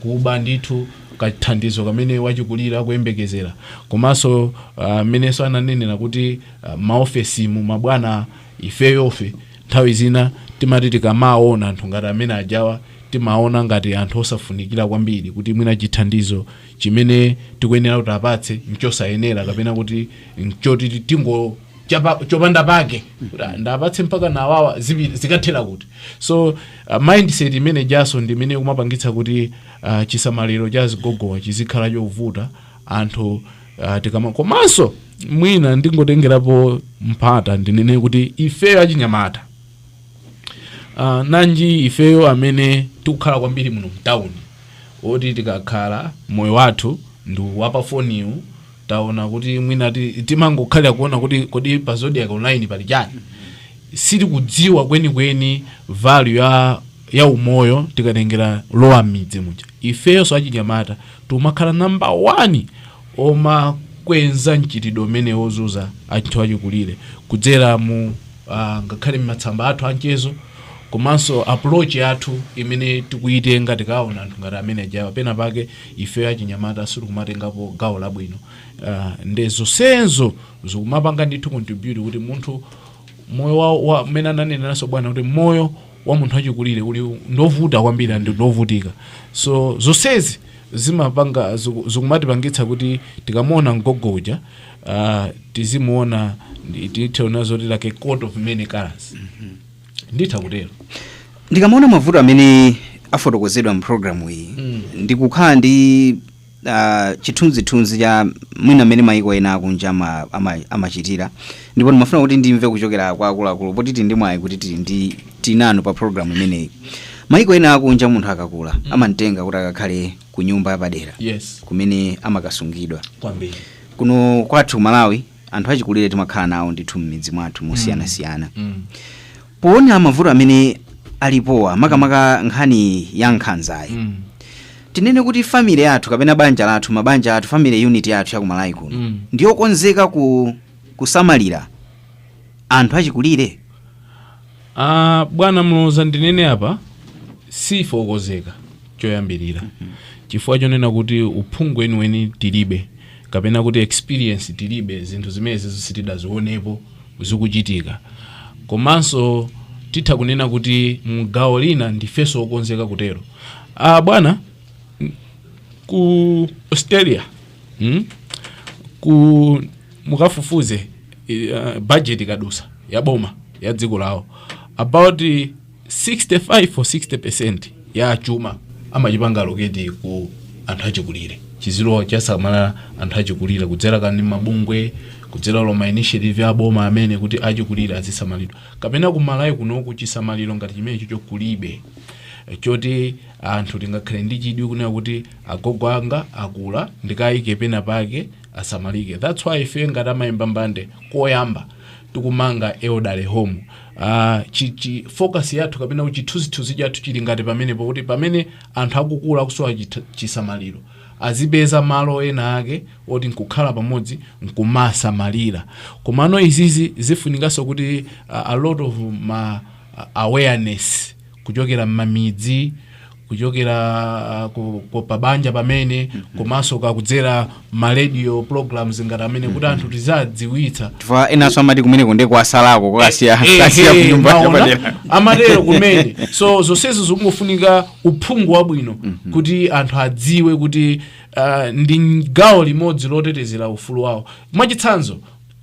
kuba ndithu kathandizo kamene wachikulira kuyembekezera. Komanso mmenenso ananenera kuti maofesimu mabwana, ifeyofe nthawi zina timati tikamaona anthu ngati amene ajawa, timaona ngati anthu osafunikira kwambiri, kuti mwina chithandizo chimene tikuyenera kuti apatse nchosayenera, kapena kuti nchoti tingo chopanda pake, kuti ndapatse mpaka nawawa zikathera kuti. So mindset imene jaso ndi imene kumapangitsa kuti chisamaliro cha zigogowa chizikhala chovuta anthu tikama. Komanso mwina ndingotengerapo mpata ndinene kuti ifeyo achinyamata, nanji ifeyo amene tikukhala kwambiri muno mtawuni, oti tikakhala moyo wathu ndi wapafoniwu, taona kuti mwina timangokhalira kuona kuti kodi pa Zodiak Online pali chani. Sitikudziwa kwenikweni value ya umoyo. Tikatengera lowa m'midzi muja, ifeyonso achinyamata timakhala number one omakwenza mchitidwe umene wozuza anthu achikulire kudzera mu ngakhale m'matsamba athu anchezo, komanso approach yathu imene tikuyitenga tikaona anthu ngati amene ajawa. Pena pake ifeyo achinyamata sitikumatengapo gawo labwino. Nde zonsezo zikumapanga ndithu contribute kuti munthu moyo wa mmene ananeneranso bwana kuti moyo wa munthu achikulire uli ndovuta kwambiri ndi ndovutika. So zonsezi zimapanga zikumatipangitsa kuti tikamuona mgogo uja tizimuona tithe zoti like a coat of many colors, nditha kutero. Ndikamaona mavuto amene afotokozedwa mpulogalamu iyi, ndikukhala ndi chithunzithunzi cha mwina mmene mayiko ena akunja amachitira, ndipo ndimafuna kuti ndimve kuchokera kwa akuluakulu, poti tili ndi mwayi kuti tili ndi tinanu pa program imeneyi. Mayiko ena akunja, munthu akakula amamtenga kuti akakhale ku nyumba yapadera kumene amakasungidwa. Kwambiri. Kuno kwathu Malawi, anthu achikulire timakhala nawo ndithu m'midzi mwathu mosiyanasiyana. Poona mavuto amene alipowa, makamaka nkhani ya nkhanzayi, tinene kuti family yathu kapena banja lathu, mabanja athu, family unit yathu ya kumalawi kuno ndiyokonzeka kusamalira anthu achikulire? Bwana Mloza, ndinene apa, sifokozeka choyambirira, chifukwa chonena kuti uphungu weniweni tilibe, kapena kuti experience tilibe. Zinthu zimenezi sitidazionepo zikuchitika. Komanso titha kunena kuti mgawo lina ndifenso okonzeka kutero. Bwana, ku Australia, Ku mukafufuze budget ikadusa ya boma ya dziko lawo, about 65 or 60% ya chuma amachipanga allocate ku anthu achikulire, chizilowa chasamala anthu achikulire kudzera kani mabungwe, kudzera loma initiative ya boma amene kuti achikulire azisamalidwa. Kapena kumalawi kunoku chisamaliro ngati chimenecho chokulibe, choti anthu tingakhale ndi chidwi kunena kuti agogo anga akula, ndikayike pena pake asamalike. That's why ife ngati amayimba mbande koyamba tikumanga elderly home, chi focus yathu kapena kuti chithunzithunzi chathu chili ngati pamenepo, kuti pamene anthu akukula akusowa chisamaliro azipeza malo ena ake oti nkukhala pamodzi nkumasamalira. Komano izizi zifunikanso kuti a lot of ma awareness kuchokera m'mamidzi, kuchokera ku pabanja pamene, komanso kakudzera ma radio programs ngati amene, kuti anthu tizadziwitsa. Chifukwa enanso amati kumeneko ndi kwasalako kwakasiya kasiya kunyumba maona, yapadera. Amatero kumene. So zonsezo zikungofunika uphungu wabwino kuti anthu adziwe kuti ndi gawo limodzi lotetezera ufulu wawo. Mwachitsanzo,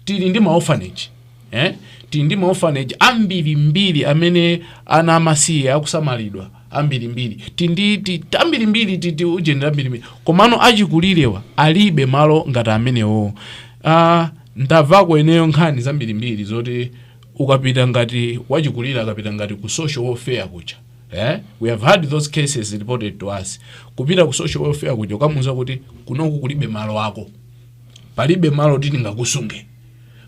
tili ndi ma orphanage. eh? Tili ndi maorphanage ambirimbiri amene ana amasiye akusamalidwa ambirimbiri. Tindi ambirimbiri, titi ujeni ambirimbiri, komano achikulirewa alibe malo ngati amenewo. Ndamvako ineyo nkhani zambirimbiri zoti ukapita ngati wachikulire, akapita ngati ku social welfare kuja, eh? We have had those cases reported to us. Kupita ku social welfare kuja, ukamuuza kuti kunoku kulibe malo ako, palibe malo kuti tingakusunge,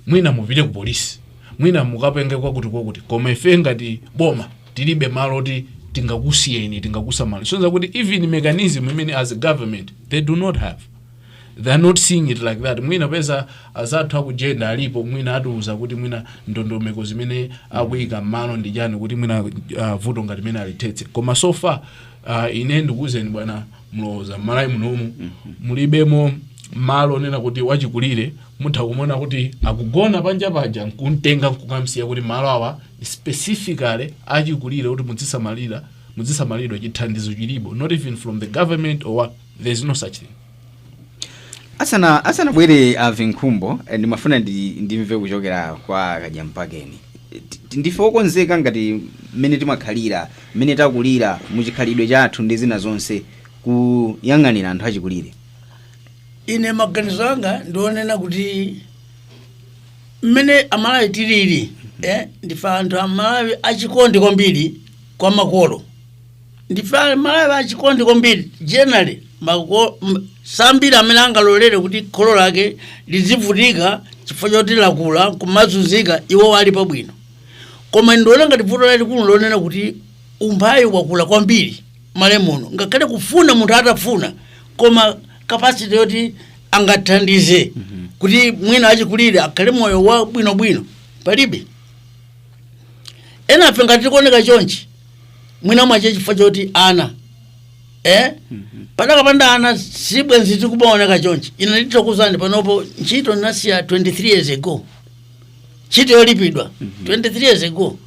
mwina mupite ku polisi, mwina mukapenge kwakuti kwakuti, koma ife ngati boma tilibe malo oti tingakusiyeni, tingakusamala. Sonza kuti even mechanism imene as a government they do not have, they are not seeing it like that. Mwina peza azathu akugender alipo, mwina atiuza kuti mwina ndondomeko zimene akuyika m'malo ndi chani kuti mwina vuto ngati mene alithetse. Koma so far, ine ndikuwuzeni bwana Mloza, m'Malawi munomu mulibemo malo onena kuti wachikulire mutha kumona kuti akugona panja paja, nkumtenga nkukamsiya, kuti malo awa specifically achikulire kuti muzisamalira, muzisamalidwa. Chithandizo chilibo, not even from the government or what, there's no such thing. Asanabwere a Vinkhumbo, ndimafuna ndimve kuchokera kwa Kadyampakeni. Ndife okonzeka ngati mmene timakhalira, mmene takulira muchikhalidwe chathu ndi zina zonse, kuyang'anira anthu achikulire? Ine maganizo anga ndionena kuti mmene Amalawi tilili, ndife anthu Amalawi achikondi kwambiri kwa makolo. Ndife Amalawi achikondi kwambiri generally. Sambiri amene angalolere kuti kholo lake lizivutika chifukwa choti lakula kumazunzika iwo ali pabwino. Koma ndiona ngati vuto lalikulu lonena kuti umphawi wakula kwambiri male muno. Ngakhale kufuna munthu atafuna, koma capacity yoti angathandize kuti mwina achikulire akhale moyo wa bwinobwino palibe. Enafe ngati tikuoneka chonchi, mwina mwache chifukwa choti ana, padakapanda ana sibwenzi tikumaoneka chonchi. Ine nditokuzani panopo, ntchito ndinasiya 23 years ago, ntchito yolipidwa 23 years ago.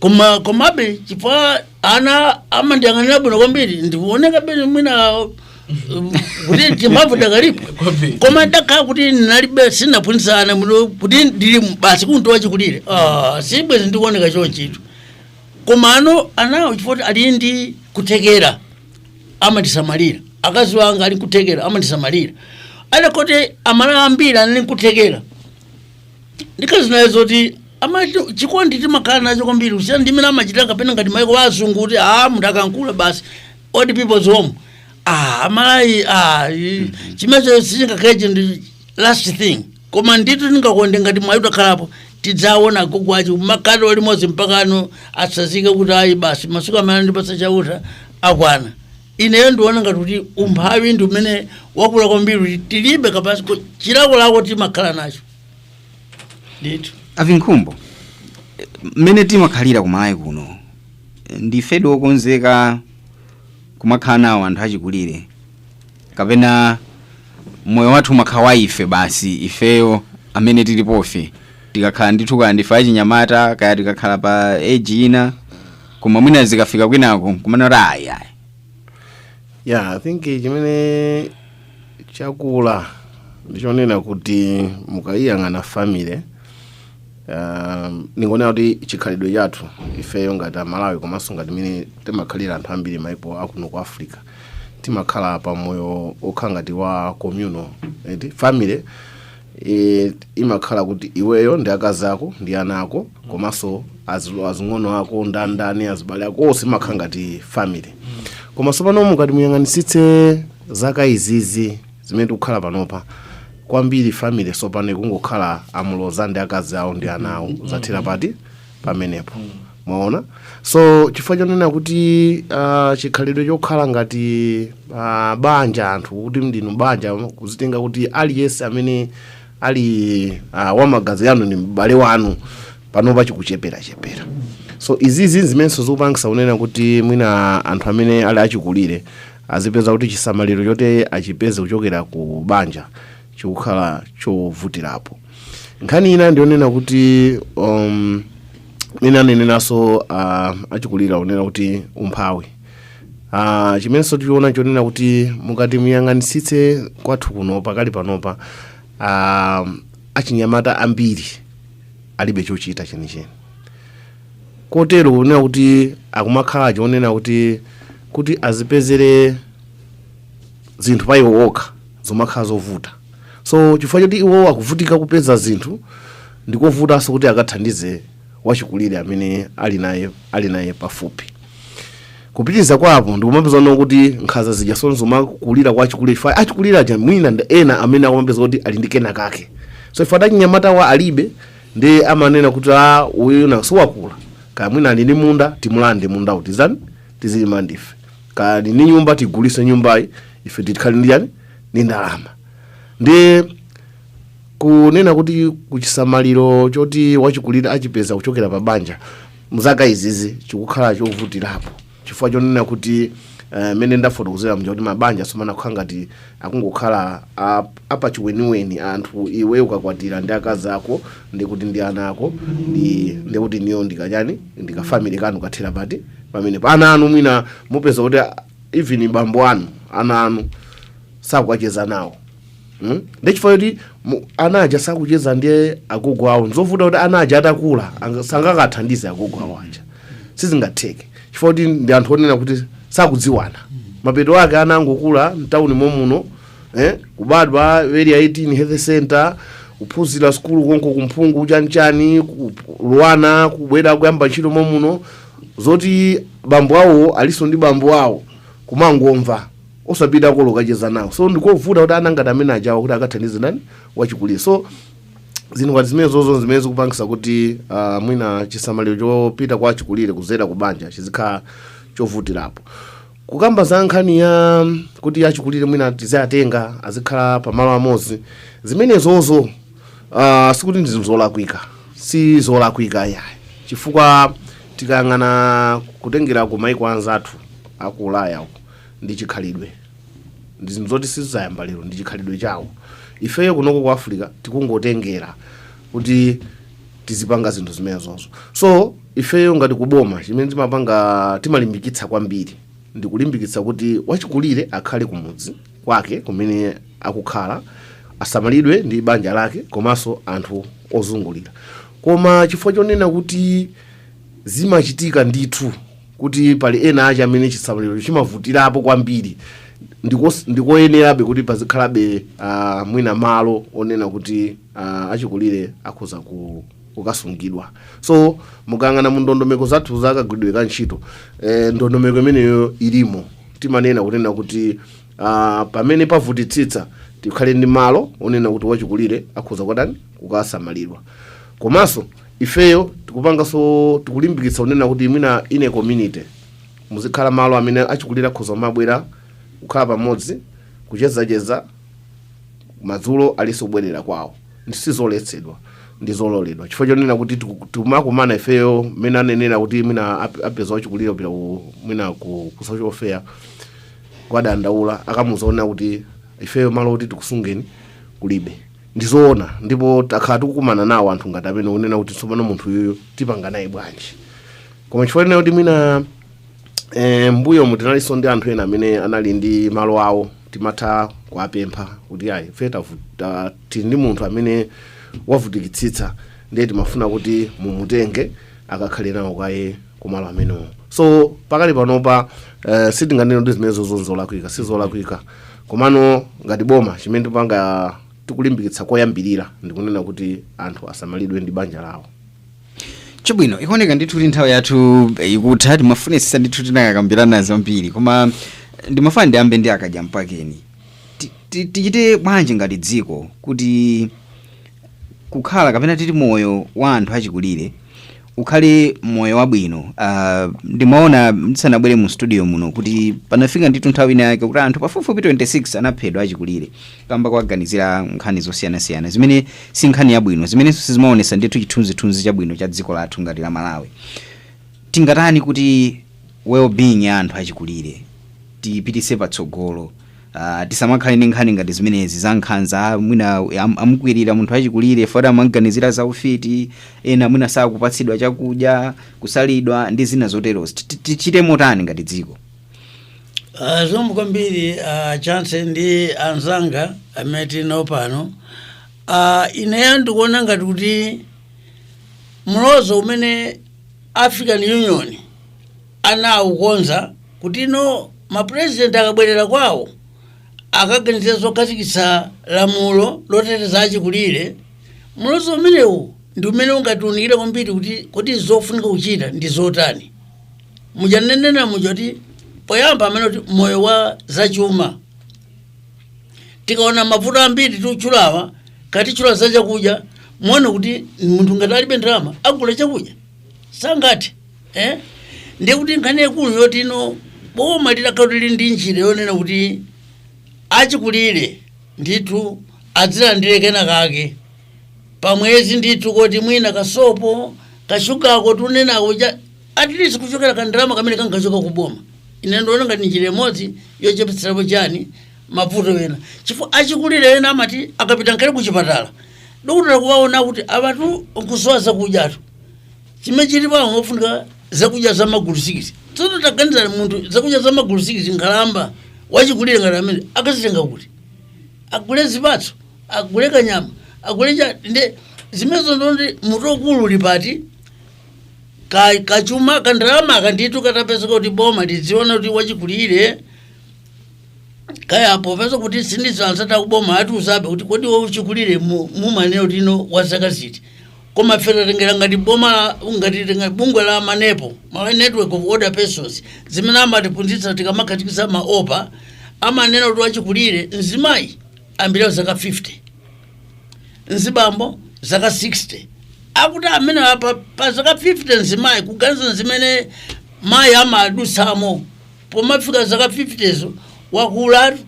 Koma komabe chifukwa ana amandiyang'anira bwino kwambiri, ndikuoneka bene mwina kuti timphamvu dakalipo. Kwambiri. Koma ndakhala kuti ndinalibe, sinaphunzitsa ana muno kuti ndili basi kuntu wachikulire, ah, sibwenzi ndikuoneka chonchitu. Koma ano anawo chifukwa kuti ali ndi kuthekera amatisamalira. Akazi wanga ali nkuthekera amatisamalira. Alekoti amala ambiri anali nkuthekera ndikazi zoti amati chikondi timakhala nacho kwambiri kusiyana ndi imene amachitira kapena ngati maiko azungu kuti a munthu akankula basi, old people's home. Ah, Amalayi, ah, chimenecho sichingakhale chinthu last thing. Koma ndithu ndingakonde ngati mwayi utakhalapo tidzaona agogo acho makati limodzi mpaka ano asazike kuti ayi basi, masiku amene andipatsa Chauta akwana. Ineyo ndiona ngati kuti umphawi ndi umene wakula kwambiri kuti tilibe capacity, chilakolako timakhala nacho ndithu. Avinkhumbo, mmene timakhalira kuMalawi kuno, ndifedi okonzeka kumakhala nawo anthu achikulire, kapena moyo wathu umakhala wa ife basi, ifeyo amene tilipofe, tikakhala ndithu kaya ndife achinyamata, kaya tikakhala pa age ina, koma mwina zikafika kwinako kumana kuti ayi ayi? Yeah, I think chimene chakula ndichonena kuti mukayiyang'ana family, ningonena kuti chikhalidwe chathu ifeyo ngati Amalawi, komanso ngati mene timakhalira anthu ambiri maiko akuno ku Africa, timakhala pamoyo okhala ngati wa communal, eti? Family imakhala kuti iweyo ndi akazi ako ndi ana ako, komanso azing'ono ako, ndandani, azibale ako onse, imakhala ngati family. Koma tsopano mukati muyang'anisitse zaka izizi zimene tikukhala panopa, kwambiri family tsopano ikungokhala amuloza ndi akazi awo ndi ana awo, zathera pati pamenepo, mwaona? So chifukwa chonena kuti chikhalidwe chokhala ngati banja, anthu kuti ndinu banja, kuzitenga kuti aliyense amene ali wamagazi anu ndi m'bale wanu, panopa chikucheperachepera. So izizi zimenso zikupangisa kunena kuti mwina anthu amene ali achikulire azipeza kuti chisamaliro choti achipeze kuchokera ku banja chikukhala chovutirapo. Nkhani ina ndionena kuti mene aneneranso achikulira kunena kuti umphawi, chimenenso tichiona chonena kuti mukati muyang'anisitse kwathu kuno pakali panopa, achinyamata ambiri Alibe chochita chenicheni, kotero kunena kuti akumakhala chionena kuti azipezere zinthu pa iwo okha zomakhala zovuta. So chifukwa choti iwo akuvutika kupeza zinthu, ndikovutanso kuti akathandize wachikulire amene ali naye pafupi. Kupitiriza kwapo, ndikumapeza no kuti nkhanza zija sono zomakulira kwa achikulire, chifukwa achikulire aja mwina ndi ena amene akumapeza kuti ali ndi kena kake. So ife achinyamata wa alibe, ndi amanena kuti a uyu na siwakula, kaya mwina ali ndi munda, timulande mundawo, tizani tizilima ndife, kaya ali ndi nyumba, tigulise nyumbayi, ife tikhale ndi yani, ndi ndalama. Ndi kunena kuti kuchisamaliro choti wachikulire achipeza kuchokera pa banja mzaka izizi chikukhala chovutirapo, chifukwa chonena kuti mene ndafotokozera mja kuti mabanja somana kukhala ngati akungokhala apachiweniweni. Anthu iwe ukakwatira ndi akazi ako, ndikuti ndi ana ako, ndikuti niyo ndikachani, ndikafamily kanu kathera pati pamene pa ana anu. Mwina mupeza kuti even bambo anu, ana anu sakukacheza nawo. Ndechifukwa choti ana aja sakucheza ndi agogo awo, nzovuta kuti ana aja atakula sangakathandize agogo awo aja, sizingatheke, chifukwa kuti ndi anthu onena kuti sakudziwana. Mapeto ake ana angokula mtawuni momuno, kubadwa Area 18 health center, kuphunzira skulu konko kumphungu chanichani, luwana, kubwera kuyamba ntchito momuno, zoti bambo awo aliso ndi bambo awo kumangomva, osapita lokacheza nawo. So ndikovuta kuti ana ngati amene ajawa kuti akathandize nani, wachikulire. So zinthu ngati zimene zozo zimene zikupangisa kuti mwina chisamaliro chopita kwa achikulire kuzera ku banja chizikhala chovutirapo. Kukamba za nkhani ya kuti achikulire mwina tiziatenga azikhala pamalo amodzi, zimenezozo sikuti ndi zinthu zolakwika, si zolakwika yayi, chifukwa tikayang'ana kutengera ku maiko anzathu aku Ulaya uko, ndi chikhalidwe, ndi zinthu zoti sizayamba lero, ndi chikhalidwe chawo. Ifeyo kunoko ku Africa tikungotengera kuti tizipanga zinthu zimenezozo. So ifeyo ngati kuboma, chimene timapanga, timalimbikitsa kwambiri, ndikulimbikitsa kuti wachikulire akhale kumudzi kwake kumene akukhala, asamalidwe ndi banja lake komanso anthu ozungulira. Koma chifukwa chonena kuti zimachitika ndithu kuti pali ena achi amene chisamaliro chimavutirapo kwambiri, ndikoyenerabe kuti pazikhalabe mwina malo onena kuti achikulire akhoza kukasungidwa. So mukayang'ana mu ndondomeko zathu zakagwiridwe ka ntchito, ndondomeko imeneyo ilimo. Timanena kunena kuti pamene pavutitsitsa tikhale ndi malo onena kuti wachikulire akhoza kutani, kukasamalidwa. Komanso ifeyo tikupanganso, tikulimbikitsa kunena kuti mwina ine community muzikhala malo amene achikulire akhoza kumabwera kukhala pamodzi, kuchezacheza, madzulo alinso kubwerera kwawo. Sizoletsedwa, ndi zololedwa, chifukwa chonena kuti timakumana ifeyo mmene anenera kuti mwina apeza wachikulire kupita mwina ku social welfare kwadandaula, akamuzaona kuti ifeyo malo kuti tikusungeni kulibe. Ndizoona, ndipo takhala tikukumana nawo anthu ngati amene unena kuti tsopano munthu uyuyu tipanga naye bwanji? Koma chifukwa chonena kuti mwina mbuyo mutinalinso ndi anthu ena amene anali ndi malo awo, timatha kuwapempha kuti ayi, ife tili ndi munthu amene wavutikitsitsa, ndiye timafuna kuti mumutenge akakhale nawo kaye kumalo amenewo. So pakali panopa sitinganene kuti zimenezo zolakwika, sizolakwika. Komano ngati boma, chimene tipanga, tikulimbikitsa koyambirira ndikunena kuti anthu asamalidwe ndi banja lawo. Chabwino, ikuoneka ndithu kuti nthawi yathu ikutha. Timafunitsitsa ndithu tinakakambirana zambiri, koma ndimafuna ndiyambe ndi akadya mpakeni. Tichite bwanji ngati dziko kuti kukhala kapena titi moyo wa anthu achikulire ukhale moyo wabwino? Ndimaona ndisanabwere mu studio muno kuti panafika ndithu nthawi ina yake kuti anthu pafupifupi 26 anaphedwa achikulire kamba kuwaganizira nkhani zosiyanasiyana zimene si nkhani yabwino, zimenenso sizimaonesa ndithu chithunzithunzi chabwino cha dziko lathu ngati la Malawi. Tingatani kuti well-being ya anthu achikulire tiyipitise patsogolo, tisamakhale ndi nkhani ngati zimenezi za nkhanza, mwina amukwirira munthu achikulire foti amaganizira za ufiti, ena mwina sakupatsidwa chakudya, kusalidwa ndi zina zoterozi? Tichite motani ngati dziko? Zomwe kwambiri, Chance ndi anzanga amene tili nawo pano, ineyo ndikuona ngati kuti Mlozo umene African Union anawukonza kuti ino mapurezidenti akabwerera kwawo akaganiza zokhazikitsa lamulo loteteza achikulire, mlozo umenewu ndi umene ungatiunikire kwambiri kuti kodi zofunika kuchita ndi zotani. Mujanenera muja kuti poyamba amene kuti moyo wa zachuma, tikaona mavuto ambiri tiutchulawa, katitchula za chakudya, muone kuti munthu ngati alibe ndalama agula chakudya sangati, eh? Ndiye kuti nkhani yakulu yoti ino boma litakhala lili ndi njira yonena kuti achikulire ndithu adzilandire kena kake pamwezi ndithu, koti mwina kasopo kashugako tunenako cha at least kuchokera kandalama kamene kangachoka kuboma, ine ndiona ngati njira imodzi yochepetserapo chani mavuto ena, chifukwa achikulire ena amati akapita nkhale kuchipatala, dokotala kuwaona kuti apatu nkusowa zakudyatu, chimene chili pano mofunika zakudya za magulu 6. Tsono taganizani, munthu zakudya za magulu 6, nkhalamba wachikulire ngati amene akazitenga kuti agule zipatso, agule kanyama, agule cha nde zimenezo? Ndoti mutu ukulu uli pati? Kachuma kandalama akanditu katapezeka kuti boma lidziona kuti wachikulire kaya popeza kuti sindizo kuboma atiuzabe kuti kodi wachikulire mumanena kuti ino wazaka ziti. Koma ife tatengera ngati boma, ngati tenga bungwe la MANEPO, ma Network of Older Persons, zimene amatiphunzitsa tikamakhazikitsa maopa, amanena kuti wachikulire mzimayi ambira zaka 50, mzibambo zaka 60. Akuti amene apa pa zaka 50 mzimayi, kuganiza zimene mayi amadutsamo pomafika zaka 50 zo, wakulatu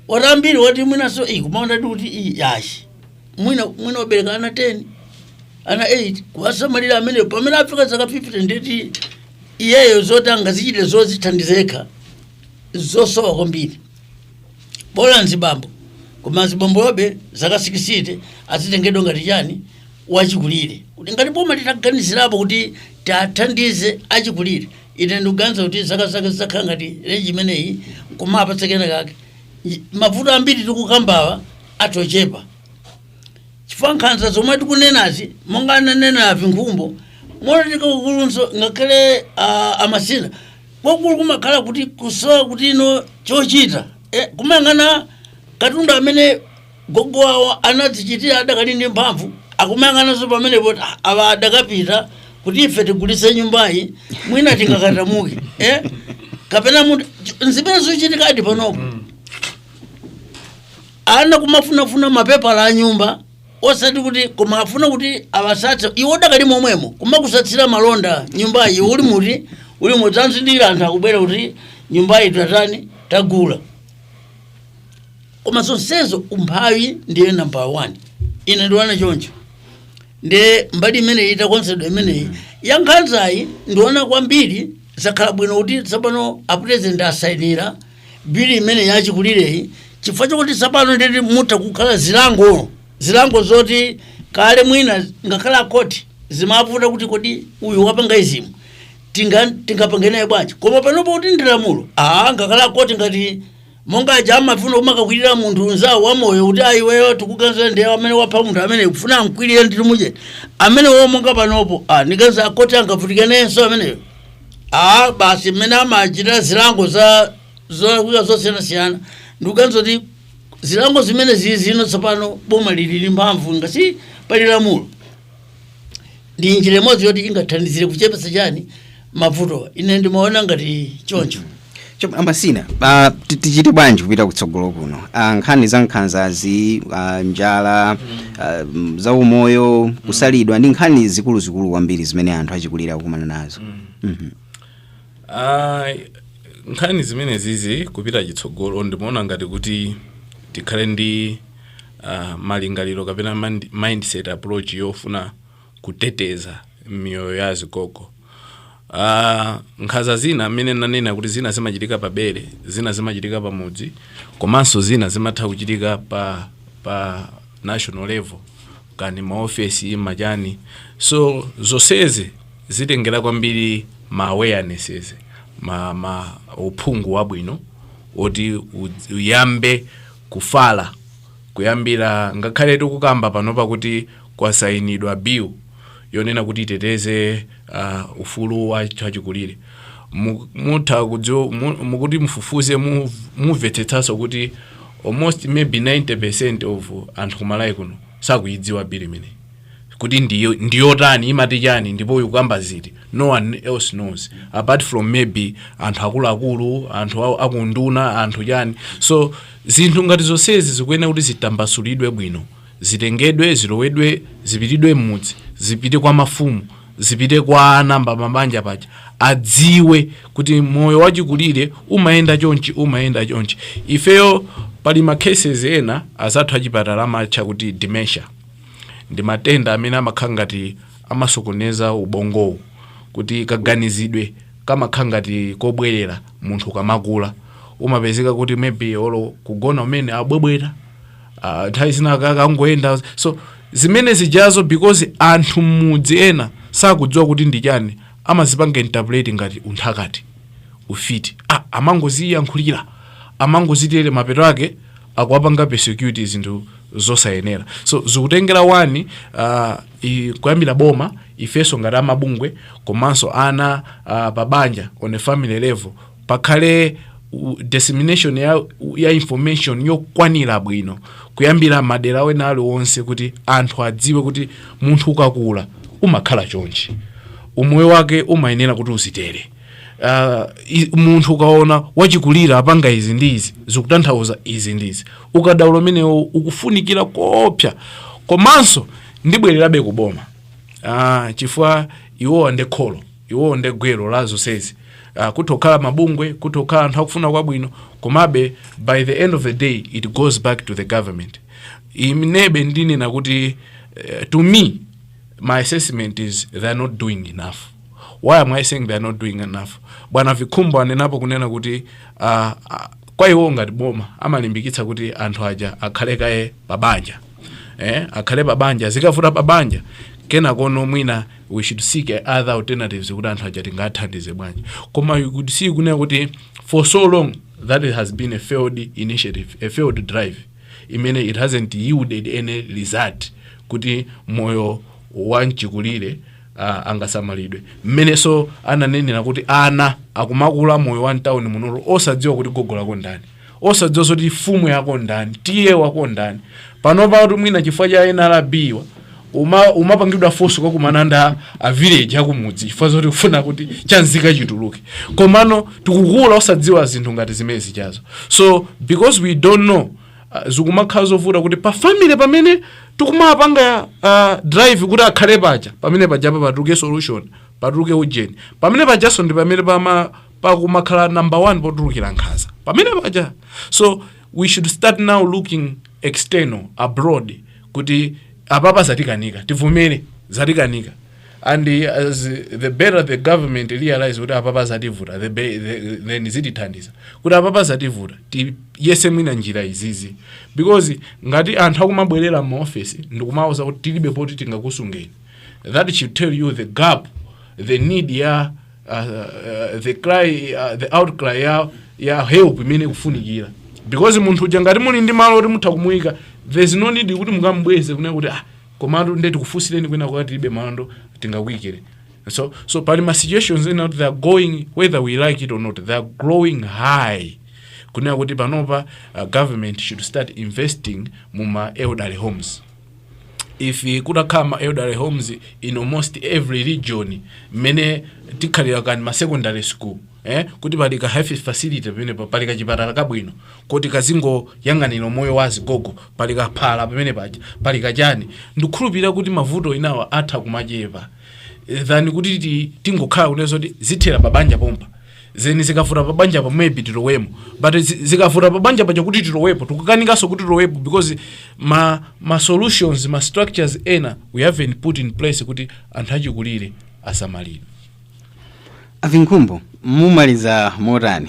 watambiri wati mwinaso iyi kumaona kuti iyi yashi mwina mwina wabereka ana 10, ana 8, kuwasamalira amene pamene afika zaka 50, nditi iyeyo zoti angazichite zozithandiza yekha zosowa kwambiri. Bola nzibambo, koma nzibamboyobe zaka 60 azitengedwa ngati chani? Wachikulire. Kuti ngati boma litaganizirapo kuti tiathandize achikulire, ine ndikuganiza kuti zaka zake zidzakhala ngati range imeneyi, nkumapatsa kena kake, mavuto ambiri tikukambawa atochepa, chifukwa nkhanza zomwe tikunenazi, monga ananena avinkhumbo, monatika kukulunso ngakhale amasina kwakulu kumakhala kuti kusowa kuti ino chochita, kumayang'ana katundu amene gogo wawo anadzichitira adakali ndi mphamvu, akumayang'ananso pamenepo kuti, "Ah, awa adakapita kuti ife tigulitse nyumbayi mwina tingakatamuke," Kapena munthu zimene zikuchitikadi panopo, ana kumafunafuna mapepala a nyumba, osati kuti koma afuna kuti awasatse iwo dakali momwemo, kumakusatsira malonda nyumbayi iwe uli muti uli mudzanzindikira anthu akubwera kuti nyumbayi tatani, tagula. Koma zonsezo umphawi ndiye number one, ine ndiona choncho. Nde mbali imeneyi itakonzedwa, imeneyi ya nkhanzayi, ndiona kwambiri zakhala bwino kuti tsopano apurezidenti asayinira bill imene yachikulireyi, chifukwa chokuti tsopano nditi mutha kukhala zilango, zilango zoti kale mwina ngakhale akoti zimavuta kuti kodi uyu wapanga izimu tingapange naye bwanji, koma panopo kuti ndi lamulo, aa, ngakhale akoti ngati monga aja amafuna kumakakwirira munthu unzawo wamoyo kuti ayiweyo tikuganiza ndiye amene wapha munthu amene kufuna amkwirire nditi muje amene wo, monga panopo, ah, ndiganiza akoti angavutikenenso ameneyo. Ah, basi mmene amachitira zilango za zolakwika zosiyanasiyana, ndikuganiza kuti zilango zimene zili zino tsopano boma lili ndi mphamvu ngasi pali lamulo, ndi njira imodzi yoti ingathandizire kuchepetsa chani? Mavutowa. Ine ndimaona ngati choncho. Amasina, tichite bwanji kupita kutsogolo kuno? Nkhani za nkhanzazi, njala, za umoyo, kusalidwa ndi nkhani zikuluzikulu kwambiri zimene anthu achikulire akukumana nazo. Nkhani zimene zizi kupita chitsogolo, ndimaona ngati kuti tikhale ndi malingaliro kapena mindset approach yofuna kuteteza miyoyo ya azigogo. Nkhanza zina mmene nanena kuti zina zimachitika pa bere, zina zimachitika pa mudzi, komanso zina zimatha kuchitika pa national level kani maofesi machani. So zonsezi zitengera kwambiri ma awarenesses, ma uphungu wabwino oti uyambe kufala kuyambira ngakhale tikukamba panopa kuti kwasayinidwa bill yonena kuti iteteze ufulu wa achikulire. Mutha kudziwa mukuti mufufuze, mumvetsetsanso kuti almost maybe 90% of anthu kumalawi kuno sakuyidziwa bill imeneyi kuti ndiyo ndiyotani, imati chani, ndipo ikukamba ziti. No one else knows apart from maybe anthu akuluakulu, anthu akunduna, anthu chani. So zinthu ngati zonsezi zikuyenera kuti zitambasulidwe bwino, zitengedwe, zilowedwe, zipitidwe m'mudzi, zipite kwa mafumu, zipite kwa ana mabanja paja, adziwe kuti moyo wachikulire umayenda chonchi, umayenda chonchi. Ifeyo pali ma cases ena azathu achipatala amatcha kuti dementia, ndi matenda amene amakhala ngati amasokoneza ubongowu, kuti kaganizidwe kamakhala ngati kobwerera. Munthu kamakula umapezeka kuti maybe olo kugona umene abwebwera, nthawi zina kangoyenda. So zimene zijazo, because anthu mmudzi ena sakudziwa kuti ndi chani, amazipanga interpret ngati unthakati, ufiti, amangoziyankhulira, amangozitere, mapeto ake akuwapanga persecute, zinthu zosayenera. So zikutengera wani, kuyambira boma, ifenso ngati amabungwe, komanso ana pabanja, on a family level, pakhale dissemination ya information yokwanira bwino kuyambira madera wena aliwonse, kuti anthu adziwe kuti munthu ukakula umakhala chonchi, umoyo wake umayenera kuti uzitere, munthu ukaona wachikulira apanga izi ndi izi, zikutanthauza izi ndi izi. Ukadaulo umenewo ukufunikira kopsa. Komanso ndibwererabe kuboma, chifukwa iwowa ndi kholo, iwowa ndi gwero la zonsezi. Kutokhala mabungwe, kutokhala anthu akufuna kwabwino, komabe by the end of the day it goes back to the government. Inebe ndinena kuti, to me, my assessment is they are not doing enough. Why am I saying they are not doing enough? Bwana Vikhumbo anenapo kunena kuti kwa iwo ngati boma amalimbikitsa kuti anthu aja akhale kaye pabanja, akhale pabanja, zikavuta pabanja kenakono mwina we should seek other alternatives kuti anthu aja tingathandize bwanji. Koma you could see kunena kuti for so long that it has been a failed initiative, a failed drive imene it hasn't yielded any result kuti moyo wa mchikulire angasamalidwe mmenenso ananenera, kuti ana akumakula moyo wa mtawuni munolo osadziwa kuti gogo lako ndani, osadziwa zoti fumu yako ndani, tiye wako ndani. Panopa kuti mwina chifukwa cha NRB wa umapangidwa force kwakumana nda a village akumudzi chifukwa zoti kufuna kuti chanzika chituluke, komano tikukula osadziwa zinthu ngati zimene zichazo. So because we don't know, zikumakhala zovuta kuti pa family pamene tikumapanga drive kuti akhale paja, pamene pajapa patuluke solution, patuluke ujeni. Pamene pajaso ndi pamene pama pakumakhala number one potulukira nkhanza pamene paja. So we should start now looking external, abroad, kuti apapa zatikanika, tivumere zatikanika. And as the better the government realize kuti apapa zativuta, then zitithandiza kuti apapa zativuta, tiyese mwina njira izizi, because ngati anthu akumabwerera m'maofesi ndikumawuza kuti tilibe poti tingakusungeni, that should tell you the gap, the need ya the cry, the outcry ya help imene ikufunikira, because munthu uja ngati muli ndi malo oti mutha kumuyika, there's no need kuti mukamubweze kunena kuti, "Ah, komatu nde tikufunsireni kwina kwati tilibe malo tingakuyikire." So pali ma situations ena kuti they are going, whether we like it or not, they are growing high, kunena kuti panopa government should start investing muma elderly homes. If kutakhala ma elderly homes in almost every region, mmene tikhalira kani ma secondary school, kuti pali ka health facility pamene pali kachipatala kabwino kuti kazingoyang'anira moyo wa azigogo, pali kaphala pamene paja, pali kachani, ndikukhulupirira kuti mavuto inawa atha kumachepa than kuti tingokhala kunena kuti zithera pabanja pompa, zeni zikavuta pabanja pa maybe tilowemo. But zikavuta pabanja paja kuti tilowepo, tikukanikanso kuti tilowepo because ma solutions, ma structures ena we haven't put in place kuti anthu achikulire asamalidwe. Avinkhumbo, mumaliza motani?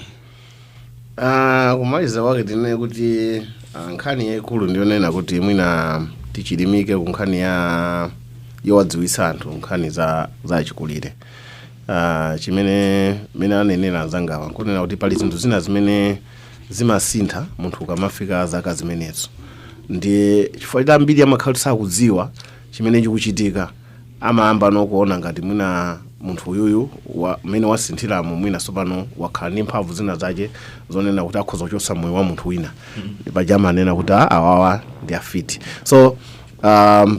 Kumaliza kwake tinene kuti nkhani yayikulu ndiyonena kuti mwina tichilimike ku nkhani ya yowadziwitsa anthu nkhani za achikulire. Chimene mene anenera anzangawa nkunena kuti pali zinthu zina zimene zimasintha munthu ukamafika zaka zimenezo, ndiye chifukwa chiti ambiri amakhala kuti sakudziwa chimene chikuchitika. Amayamba nokuona ngati mwina munthu uyuyu mmene wasinthiramo, mwina tsopano wakhala ndi mphamvu zina zache zonena kuti akhoza kuchotsa moyo wa munthu wina. Paja amanena kuti, "Ah, awawa ndi afiti." So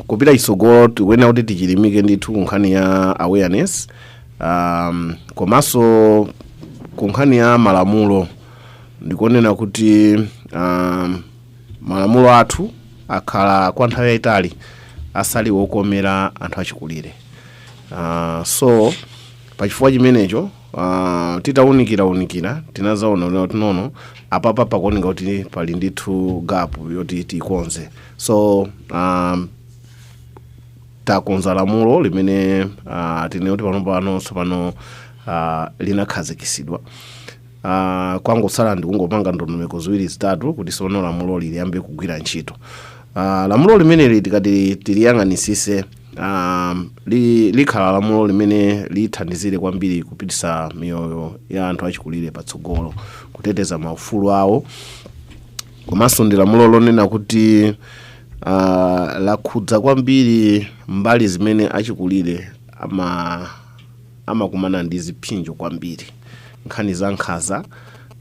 kupita chitsogolo tikuyenera kuti tichilimike ndithu ku nkhani ya awareness, komanso ku nkhani ya malamulo. Ndikunena kuti malamulo athu akhala kwa nthawi yayitali asali wokomera anthu achikulire. So pachifukwa chimenecho, titawunikira unikira, tinazaona kuti nono, apapa pakuoneka kuti pali ndithu gap yoti tikonze. So takonza lamulo limene tinene kuti pano tsopano linakhazikisidwa. Kwangotsala ndikungopanga ndondomeko ziwiri zitatu kuti tsopano lamulo liyambe kugwira ntchito. Lamulo limeneli tikati tiliyang'anisise, likhala lamulo limene lithandizire kwambiri kupitisa miyoyo ya anthu achikulire patsogolo, kuteteza maufulu awo. Komanso ndi lamulo lonena kuti lakhudza kwambiri mbali zimene achikulire amakumana ndi zipsinjo kwambiri. Nkhani za nkhanza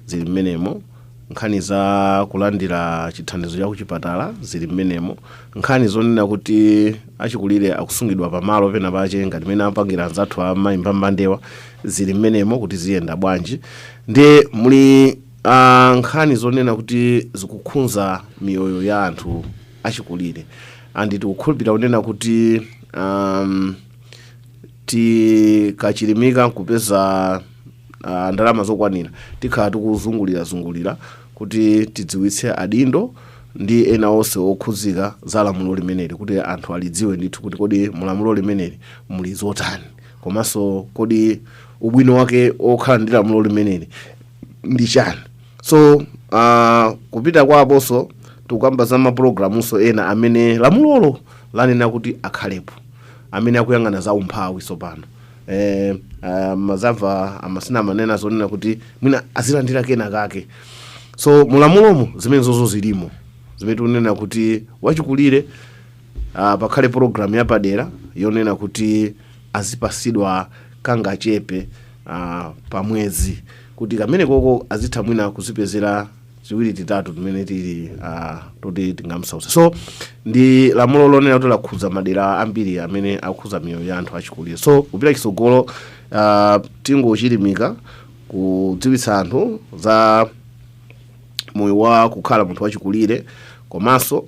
zili mmenemo, nkhani za kulandira chithandizo cha kuchipatala zili mmenemo, nkhani zonena kuti achikulire akusungidwa pamalo pena pache ngati mene apangira anzathu amayi mbambandewa zili mmenemo, kuti ziyenda bwanji. Ndi muli nkhani zonena kuti zikukhudza miyoyo ya anthu achikulire, and tikukhulupirira kunena kuti tikachilimika nkupeza ndalama zokwanira, tikhala tikuzungulira zungulira kuti tidziwitse adindo ndi ena onse okhudzika za lamulo limeneli, kuti anthu alidziwe ndithu kuti kodi mulamulo limeneli muli zotani, komanso kodi ubwino wake okhala ndi lamulo limeneli ndi chani. So kupita kwa aponso, tikukamba za mapulogalamunso ena amene lamulolo lanena kuti akhalepo, amene akuyang'ana za umphawi. Tsopano mazamva amasina amanena zonena kuti mwina azilandira kena kake. So mulamulomo zimene zozo zilimo, zimene tikunena kuti wachikulire pakhale program yapadera yonena kuti azipasidwa kangachepe pa mwezi, kuti kamene koko azitha mwina kuzipezera ziwiri titatu timene tili toti tingamsausa. So ndi lamulo lonena kuti lakhudza madera ambiri amene akhudza miyoyo ya anthu achikulire. So kupita chitsogolo, tingochilimika kudziwitsa anthu za moyo wa kukhala munthu wachikulire, komanso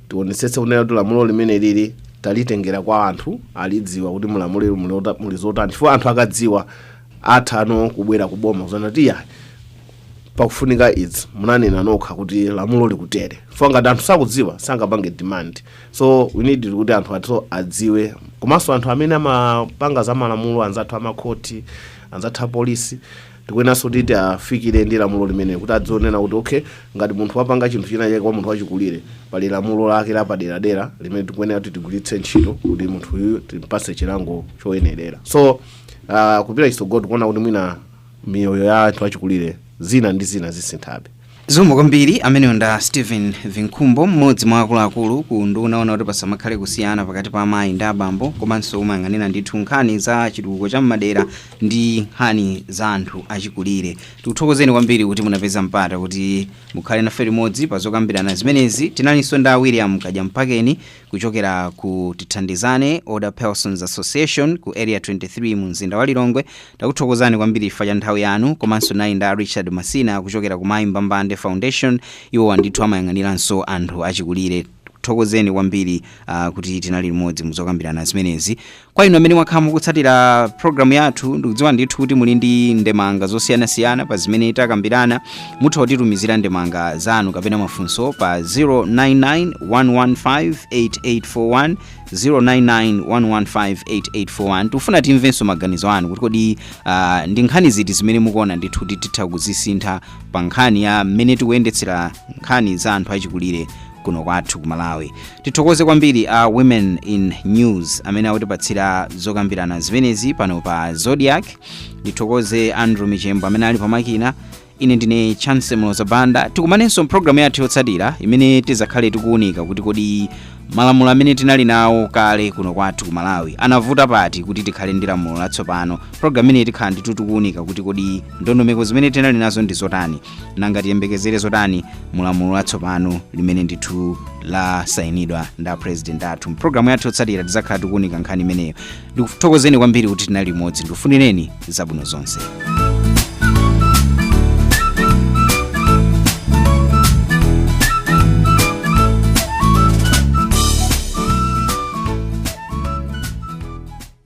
tionetsetse kunena kuti lamulo limene lili talitengera kwa anthu, alidziwa kuti mulamulo muli zotani, chifukwa anthu akadziwa athano kubwera kuboma kuzana kuti, "Iya, pakufunika izi, munanena nokha kuti lamulo likutere." Chifukwa ngati anthu sakudziwa, sangapange demand. So we need kuti anthu atso adziwe, komanso anthu amene amapanga za malamulo, anzathu amakhoti, anzathu apolisi, tikuyenanso kuti tiafikire ndi lamulo limene kuti adzionena kuti, okay, ngati munthu wapanga chinthu china chake kwa munthu wachikulire, pali lamulo lake lapaderadera limene tikuyenera kuti tigwiritse ntchito kuti munthu uyu timpase chilango choyenerera. So kupita chitsogolo, tikuona kuti mwina miyoyo ya anthu achikulire zina ndi zina zisinthabe. Zikomo kwambiri. Ameneyo nda Stephen Vinkhumbo, mmodzi mwa akuluakulu ku nduna yoona kuti pasamakhale kusiyana pakati pa amayi ndi abambo, komanso umayang'anira ndithu nkhani za chitukuko cha mmadera ndi nkhani za anthu achikulire. Tikuthokozeni kwambiri kuti munapeza mpata kuti mukhale nafe limodzi pa zokambirana zimenezi. Tinalinso nda William Kadyampakeni kuchokera ku Tithandizane Older Persons Association ku Area 23 mu mzinda wa Lilongwe. Takuthokozani kwambiri chifukwa cha nthawi yanu. Komanso nayi nda Richard Masina kuchokera ku Mayi Mbambande Foundation. Iwo ndithu amayang'aniranso anthu achikulire. Thokozeni kwambiri kuti tinali limodzi muzokambirana zimenezi. Kwa inu amene mwakhala mukutsatira programu yathu, ndikudziwa ndithu kuti muli ndi ndemanga zosiyanasiyana pa zimene takambirana. Mutha kutitumizira ndemanga zanu kapena mafunso pa 099 115 8841, 099 115 8841. Tikufuna timvenso maganizo anu kuti kodi ndi nkhani ziti zimene mukuona ndithu kuti titha kuzisintha pa nkhani ya mmene tikuyendetsera nkhani za anthu achikulire kuno kwathu ku Malawi. Tithokoze kwambiri a Women in News amene akutipatsira zokambirana zimenezi pano pa Zodiak. Ndithokoze Andrew Michembo amene ali pamakina. Ine ndine Chance Mloza Banda. Tikumanenso mpulogalamu yathu yotsatira imene tizakhale tikuwunika kuti kodi malamulo amene tinali nawo kale kuno kwathu ku Malawi anavuta pati kuti tikhale ndi lamulo latsopano. Pulogalamu imeneyi tikhala ndithu tikuwunika kuti kodi ndondomeko zimene tinali nazo ndi zotani, nanga tiyembekezere zotani mu lamulo latsopano limene ndithu lasayinidwa nda president athu. Mpulogalamu yathu yotsatira tizakhala tikuwunika nkhani imeneyo. Ndikuthokozeni kwambiri kuti tinali limodzi, ndikufunireni zabwino zonse.